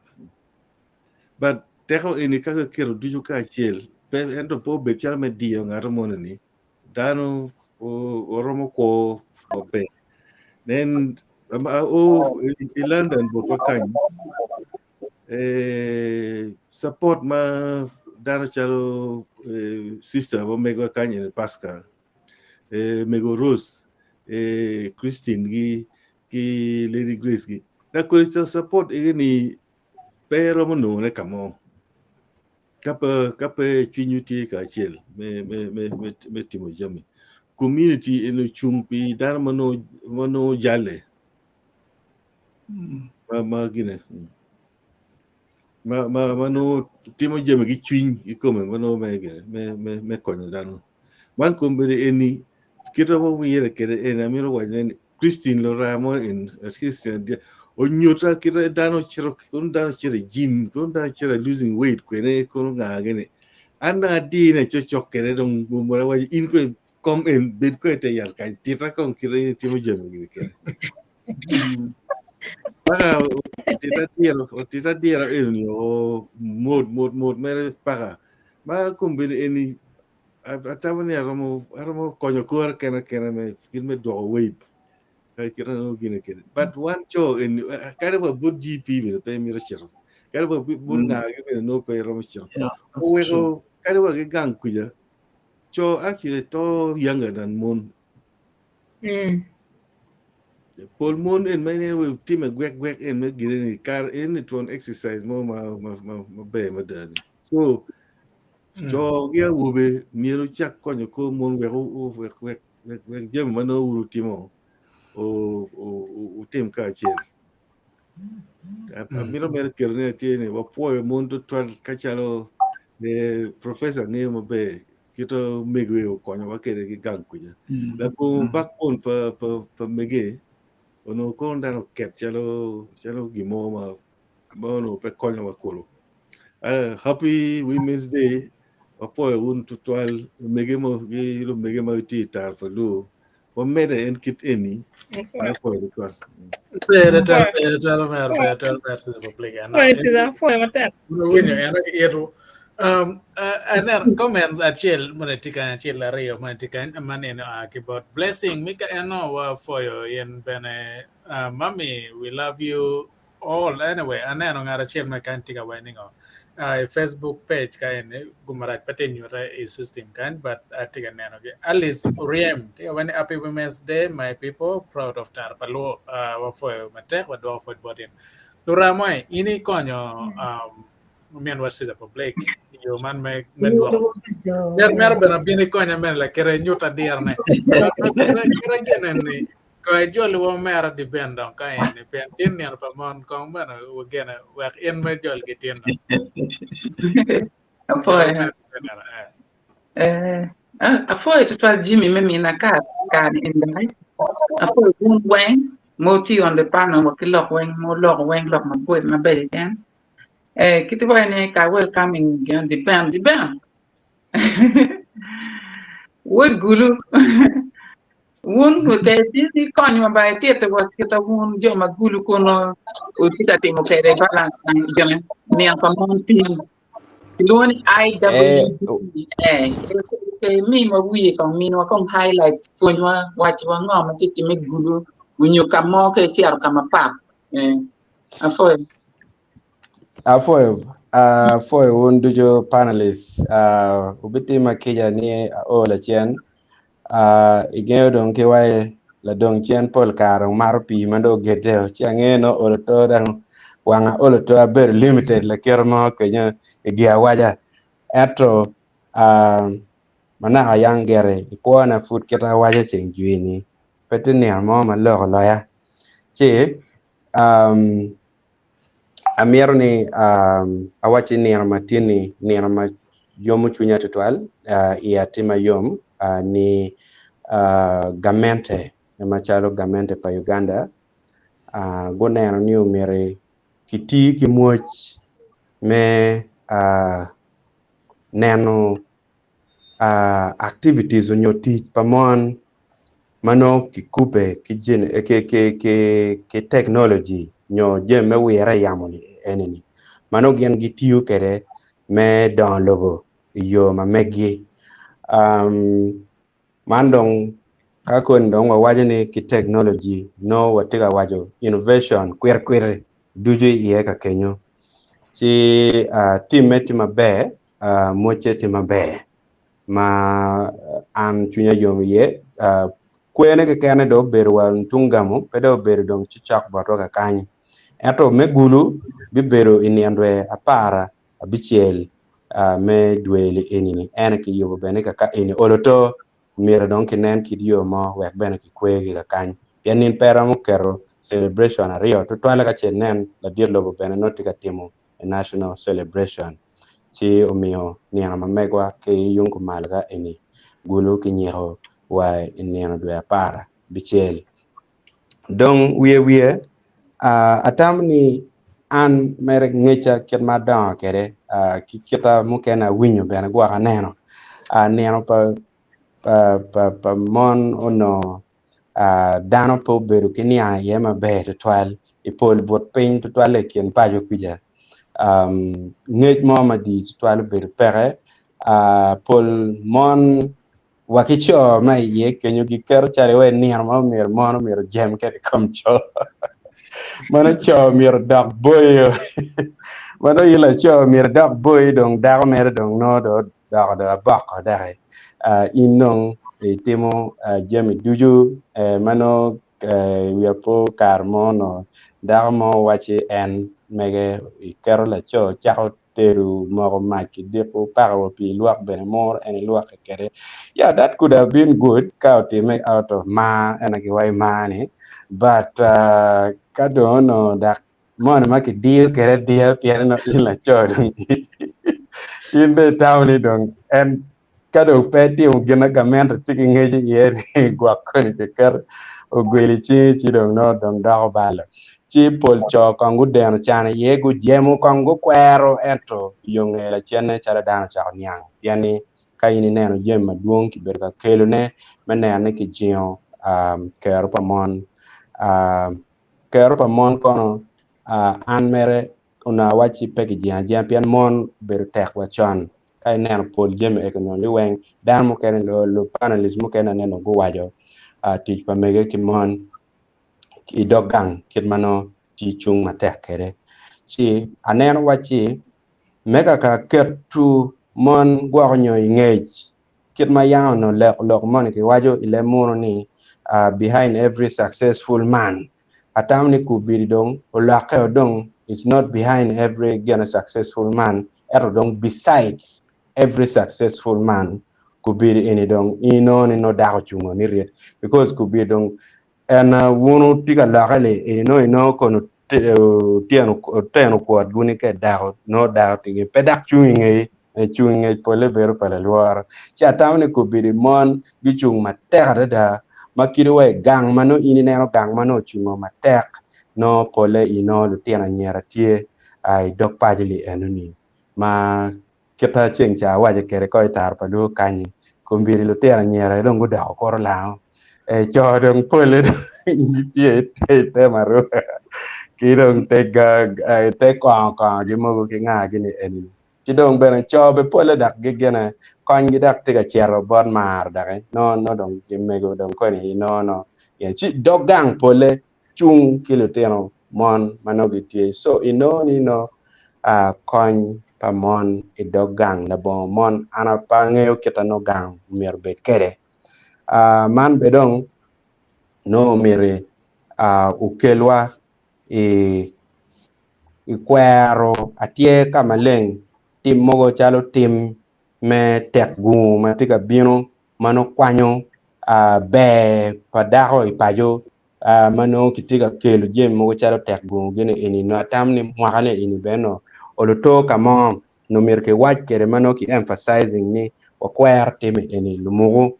S4: but teko eni ka kiketo ducu kacel pe ento pe obed calo me diyo ngat moni ni dano oromo kwo maber then o i London botwa kany eh, support ma dano calo eh, sister wa megwa kany eni Pascal eh, mego Rose eh, Christine gi ki Lady Grace gi da kodi support egi ni pe romo nongone ka mo ka pe ka pe cwinywu tye kacel me me me me me timo jami community eni ocung pi dano ma nongo ma nongo jale ma ma gine ma ma ma nongo timo jami ki cwiny kikome ma nongo me gine me me me konyo dano man kombeddi eni kite ma wawire kwede eni amito wacone ni Christine Lora mo en Christine onyuta kite dano cito kono dano cito i gym kono dano cito losing weight kwene kono nga gini an dong adine cokcok kwede dong mwera waco in kono kom en bed kono ite yat kany tita kong kite in itimo jami gini kwede paka tita diro tita diro eni o mot mot mot mere paka ma kombeddi eni atamo ni aromo aromo konyo kore kene kene me kit me dwoko weight kit ma gine kede but wan co eni kadi wa bot GP bene pe mito cito kadi wa bot ngagi bene nongo pe romo cito oweko kadi wa ki gang kuca co actually to younger than mon pol mon en ma ineno time gwek gwek en me gine ni kar en ni twon exercise mo ma ma ma maber mada ni so co ki awobe myero cak konyo kor mon wek wek wek wek wek jami ma nongo wun wutimo wutim kacel. Amito mere ketone tye ni wapwoyo mon tutwal ka calo professor ngeyo maber kit mege okonyowa kwede ki gang kuca. Labongo backbone pa pa pa mege onongo kono dano oket calo calo gin mo ma ma onongo pe konyowa kulu. Happy Women's Day wapwoyo wun tutwal omege mo ki lumege ma gitye i tar pa luo wamede en kit eni wapwoyo tutwal.
S2: Ber twal ber twal ber ber twal ber Sister Publica. No,
S6: Pwoyo Sister, pwoyo matek.
S2: winyo en itu. Um, aneno comments acel mane tye kany acel aryo mane tye kany maneno a ki bot blessing mika eno wapwoyo in bene uh, mami we love you all anyway aneno ngat acel ma kany tye ka waco ni ngo uh, i Facebook page ka eni gumarac pe tye nyute i system kany but atye ka neno gi Alice Oriem tye ka waco ni happy women's day my people proud of tar pa luo uh, wapwoyo matek wadwoko pwoc bot in Luramoy in ikonyo um, ominwa Sister Public i yo man me me dwoko Mer mero bene abino ikonya mene lakite nyuta dirone kite gine ni Ko ijol wa omera di ben dong ka en ni pien tin nino pa mon kong bene wagene wek in me jol ki tin dong.
S7: Apwoyo. Eh, apwoyo tutwal Jimmy me mina kare kare ni doki. Apwoyo wun weng ma wutye on the panel wa ki lok weng ma wuloko weng lok maboco mabeco keken. Eh, kit iwaco ni ka welcoming gin depend depend. Wod gulu. Wun ke dini konywa ba itittiwa kita wun jo ma Gulu kono wutye ka timo kwede balance gine nino pa mon tin. Kilwongo ni IWD. Eh, eh, miwa wiye kong, minwa kong highlights, pwonywa, wacwa ngo ma tye timme i Gulu onyo ka mo ka icito ka mapat. Eh, apwoyo.
S11: Apwoyo, apwoyo wun ducu panelists. Uh, wubitima kica ni ao lacen. Uh, ingeyo dong ki wai ladong cen pol kare omato pii ma dong ogedeo ci angeyo no olo to dang wanga olo to abedo limited lakite mo kenyo i gi awaca. Ento uh, manaka yang gire i kwona pud kit awaco ceng jwi-ni pe tye nino mo ma lok oloya. Ci um, Amito ni awacci nino ma tye-ni nino ma yomo cwinya tutwal, iya tye mayom ni gamente macalo gamente pa Uganda guneno ni omyero kiti ki mwoc me neno activities onyo tic pa mon ma nongo kikube ki technology nyo jami me wire i yamo eni-ni ma nongo gin gitiyo kwede me dongo lobo i yo ma meggi. Man dong ka koni dong wawaco ni ki technology nongo watye ka waco innovation kwirikwiri ducu iye ka kenyo ci timme tye maber mwocce tye maber ma an cwinya yom iye. Kwene kekene dong obedo wa Ntungamo pe dong obedo dong cocok botwa kakany ento me Gulu bibedo i nino dwe apar abicel me dwe-li eni-ni en aye kiyubo bene kaka eni olo to myero dong kinen kit yo mo wek bene kikwergi kakany pien nin pe romo keto celebration aryo tutwalle ka ce nen ladit lobo bene nongo tye ka timo a national celebration ci omiyo nino ma megwa ki yung kumalo ka eni Gulu kinyiko wa i nino dwe apar bicel. Dong wiye wiye atamo ni an mere ngeca kit ma adongo kwede ki kita mukene awinyo bene gwok aneno nino pa pa mon onongo dano pe obedo ki niang iye maber tutwal i pol but piny tutwalle i kin paco kuca. Ngec mo madit tutwal obedo peke pol mon wa ki co ma iye kenyo giketo calo iwaci nino ma myero mon omyero ojem kwede i kom co mano co myero odok boyo mano in laco myero idok boyi dong dako mere dong nongo dong odoko dong aboko doki in dong itimo jami ducu ma nongo wiya po kare mo onongo dako mo wacci en mege iketo laco cako tedo moko mac ki diko pako wa pii lwak bene muro en ilwoke kwede yeah that could have been good ka otime out of mar ento giwaco mar ni but ka dong onongo dok moni ma kidiyo kwede adiya pien nongo in laco dong in dong itamo ni dong en ka dong pe itimo gin ma gamente tye ki ngec iye ni gwok koni kiketo ogwel i cingi ci dong nongo dong doko balo. Ci pol co kong gudeno can iye gujemo kong gukwero ento yo nge lacenne calo dano ocako niang pien ni ka in ineno jami madwong kibedo ka kelone me neno ni kijingo kero pa mon. Kero pa mon kono an mere onongo awacci pe kijingo ajinga pien mon obedo tek wa con ka ineno pol jami egi onongo liweng dano mukene lu panelist mukene aneno guwaco tic pa mege ki mon i dog gang kit ma nongo tye cung matek kwede ci aneno wacci me kaka keto mon gwoko nyo i ngec kit ma yam onongo lok moni kiwaco i leb munu ni behind every successful man atamo ni kubidi dong olokke dong it's not behind every gonna successful man ento dong besides every successful man kubidi eni dong inongo ni nongo dako ocungo ni rit because kubidi dong en wunu tye ka lokke li eni nongo inongo kono oteno kwot guni ka dako nongo dako tye pe dok cung i ngeyi cung i ngec polle bedo pa lalworo ci atamo ni kubidi mon gicung matek adada ma kadi wa i gang ma nongo in ineno gang ma nongo ocungo matek nongo polle inongo lutino anyira tye i dog paco li enoni ma kita ceng ca awaco kwede ko i taro pa luo kanyi kombeddi lutino anyira dong gudoko kuro lango. Co dong pole gitye i te marua ki dong te te kongo kongo gi mogo ki nga gini eni. Ki dong bene co bene pole dok gigine konygi dok tye ka cito bot mar doki nongo nongo dong mego dong koni inongo nongo ci dog gang pole cung ki lutino mon ma nongo gitye so inongo ni nongo kony pa mon i dog gang labongo mon an pe angeyo kit ma nongo gang myero obed kwede. Man bene dong nongo myero okelwa i kwero atyer ka maleng tim mogo calo tim me tek gungu ma tye ka bino ma nongo kwanyo ber pa dako i paco ma nongo kitye ka kelo jami mogo calo tek gungu gini eni nongo atamo ni mwaka ni eni bene nongo oluto ka mo nongo myero kiwac kwede ma nongo ki emphasizing ni wakwer tim eni lumuku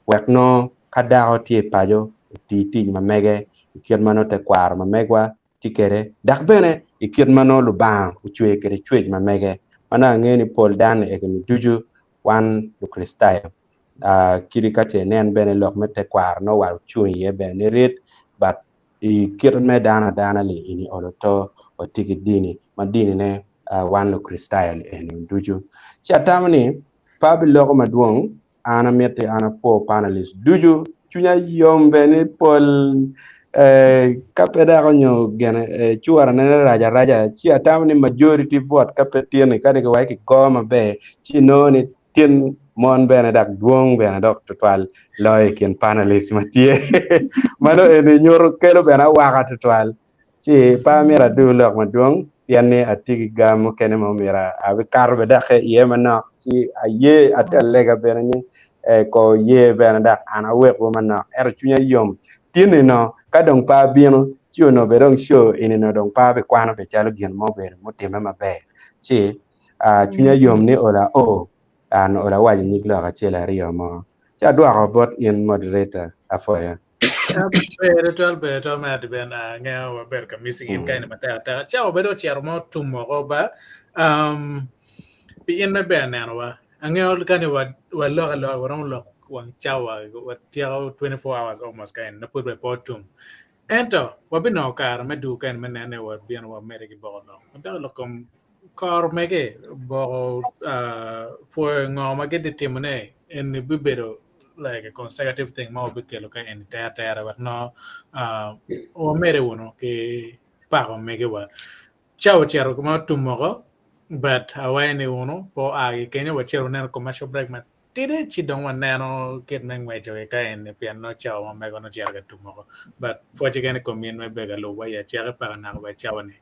S11: wek nongo ka dako tye i paco oti tic ma mege i kit ma nongo tekwaro ma megwa tye kwede dok bene i kit ma nongo Lubanga ocweyo kwede cwec ma mege. Ma nongo angeyo ni pol dano eni ducu wan Lukricitayo kadi ka ce inen bene lok me tekwaro nongo wa ocung iye bene nirit but i kit me dano adana li eni olo to watye ki dini ma dinine wan Lukricitayo li eni ducu. Ci atamo ni pe abiloko madwong an amiti an apwo panelist ducu cwinya yom bene ni pol ka pe dako nyo gene cura ne rac araca ci atamo ni majority vote ka pe tye-ni ka ni kiwaco kigo maber ci inongo ni Tin mon bene dok dwong bene dok tutwal loyo i kin panelist ma tye. Mano eni nyuto kelo bene awaka tutwal. Ci pe amito adur lok madwong pien ni atye ki gam mukene ma omyero abikato bene dok iye manok ci aye atye alega bene ni ko ye bene dok an awekwu manok ento cwinya yom. Tin-ni no ka dong pe abino ci onongo bene dong show eni no dong pe abikwano bene calo gin mo obedo mutimme maber ci Cwinya yom ni olo ao, an olo awaco nyig lok acel aryo mo. Ci adwoko bot in moderator, apwoyo.
S2: Ber tutwal, ber tutwal me adiben angeyo wabedo ka missing in kaeni matek ateka. Cawa obedo ocito ma otum woko ba. Um, pi in me ber nenowa. Angeyo kani walok aloka waromo lok wang cawa watyeko 24 hours almost kaeni na pud bene pe otum. Ento wabinongo kare me dwogo kaeni me nene wabino wamedde ki boko lok. Wadok lok kom kor mege boko pwoyo ngo ma gitye timone eni bibedo like a consecutive thing ma wabikelo ka eni teretere wek nongo wamede wunu ki pako megewa. Cawa ocito ma otum woko but awaco ni wunu pe oa ki kenyo wacito waneno commercial break matidi ci dong waneno kit me ngweco ki ka eni pien nongo cawa ma mego nongo ocito ka tum woko but pwoc keken i kom in me bedo ka lubo wa i acaki paka naka wa i cawa ni.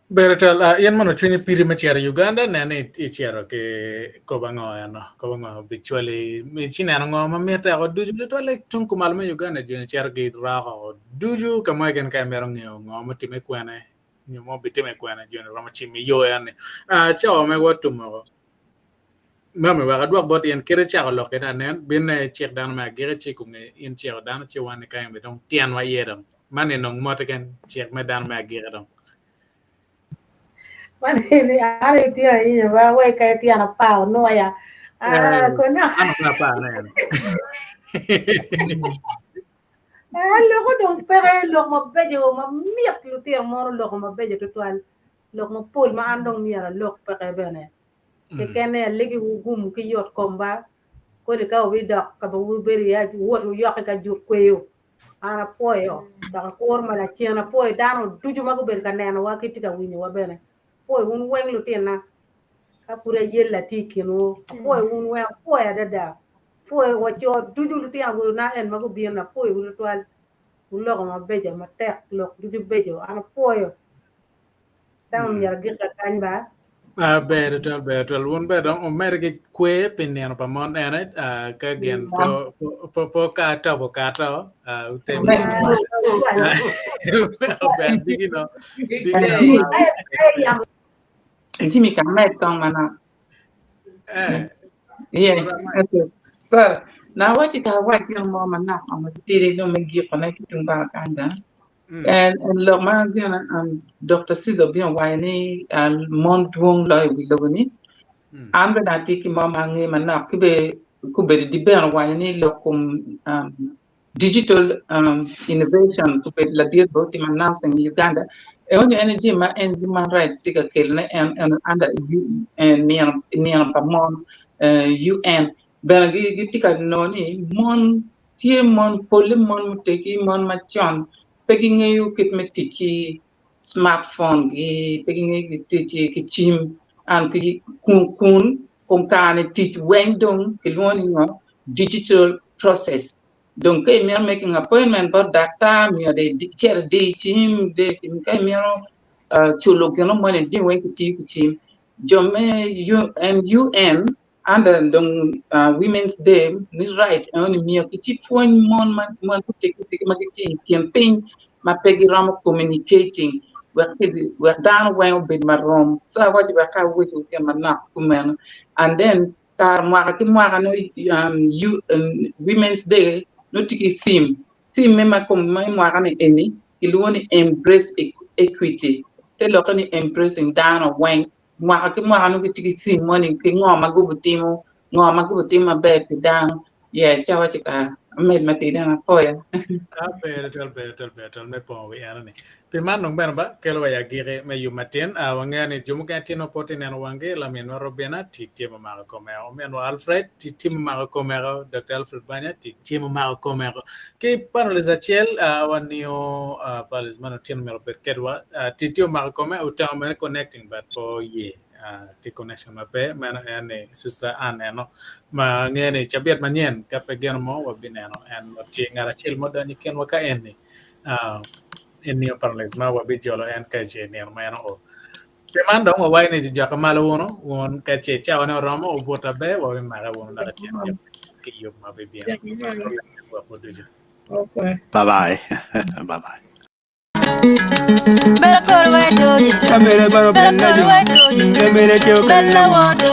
S2: Ber twatwal, ah, in mono cwinyi piri me cito i Uganda, nen ni icito ki kobo ango eno, kobo ango bicwali, ci neno ngo ma mitte oko ducu, tutwalle tung kumalo me Uganda joni cito giroko ducu ka mo keken ka imito ngeyo ngo mutimme kwene nyo mo bitime kwene joni romo cimo i yo eni. Ah, cawa megwa otum woko. Mami, wek adwok bot in kit icako lok kwede anen, binne icik dano me agikki ci kunge in iciko dano ci wan kany bene dong tyenwa iye dong. Man ni nong mote ken cik me dano me agikki dong.
S3: Man ni an itye ahinya ba we ka ityen apar onwoya. Ah, kono.
S2: An ok apar ne eno.
S3: Ah, loko dong peke lok mabeco mamit lutino mono loko mabeco tutwal. Lok mapol ma an dong myero alok peke bene. Kekene alegiwu gum ki yot kom ba. Koni ka wubidok ka ma wubedo iye, wuwot wuyokke ka jut kweyo. An apwoyo, dok akuro ma lacen apwoyo dano ducu ma gubedo ka nenowa ki tye ka winyowa bene. Apwoyo wun weng lutinna, ka pud ayella tye i kinwu. Apwoyo wun weng, apwoyo adada. Apwoyo wa co ducu lutino awobena en ma gubino, apwoyowu twatwal. Wuloko mabeco matek, lok ducu beco. An apwoyo. Tamo myero agik kakany ba.
S2: Ah, ber tutwal, ber tutwal. Wun ber dong wumed ki kwer pi nino pa mon ene, ah, ka gin po, po, po, po ka tobo kato, ah, wutem ber digino, digino ma
S7: Jimmy ka med kong manok.
S2: eh,
S7: Yeah. Okay. So, na waci ka wac gin mo manok amo tidi dong me gikone ki tung bot kany dong. En en lok ma gin um, Dr. Sizo obino owaco ni uh, mon dwong loyo i wi lobo ni. An bene atye ki mo ma angeyo manok ki be kobedo di bene owaco ni lok kom um, digital um, innovation obedo ladit bene otimo announcing i Uganda. Eno en aye jami ma en human rights tye ka kelone en en under U, eh, nino nino pa mon eh, UN bene gi gitye ka nongo ni mon Tye mon polle mon muteggi, mon macon pe gingeyo kit me tic ki smartphone gi, pe gingeyo ki tic ki cim and ki kun kun kom kare-ni tic weng dong kilwongo ni ngo digital process dong ka imito making appointment bot daktar myero dong icit idi cim ka imito culo gino moni jami weng kitiyo ki cim jo me UN Under dong Women's Day ni right eno ni myero ki ci pwony mon ma ma gutegi tegi ma gitye i kin piny ma pe giromo communicating wek wek dano weng obed marom. So awaco wek ka aweco gin manok kumeno and then kare mwaka ki mwaka nongo um, um, Women's Day nongo tye ki theme. Theme me ma kom me mwaka ni eni kilwongo ni embrace equity te lokke ni embracing dano weng Mwaka ki mwaka nongo gitye ki theme moni ki ngo ma gubitimo, ngo ma gubitimo maber pi dano. Yeah, ci awaco ka amed matidi en apoya.
S2: Ah, ber twal, ber twal, ber twal me pongo wi eno ni. Pi man dong bene ba kelo wa i agiki me yub matin. Ah, wangeyo ni jo mukene tye nongo pe tye neno wangi, laminwa Robina tic tye mamako kome, ominwa Alfred tic tye mamako kome, Dr. Alfred Banya tic tye mamako kome. Ki panelist acel, ah, waniyo ah, panelist man otyeno myero obed kedwa. Ah, tic tye omako kome, otemo mere connecting but pe oye ah, ki connection ma pe. Meno en ni Sister Ann eno ma ngeyo ni cabit manyen ka pe geno mo wabineno en ma tye ngat acel ma odonyo i kinwa ka en ni ah, en niyo panelist ma wabijolo en ka ce nino ma en oo. Pi man dong wawaco ni jojoka malo wunu, wun ka ce cawane oromo wubut aber wabimake wunu dok icen ki yub ma bibino. Gwokwu ducu.
S9: Bye bye. bye bye.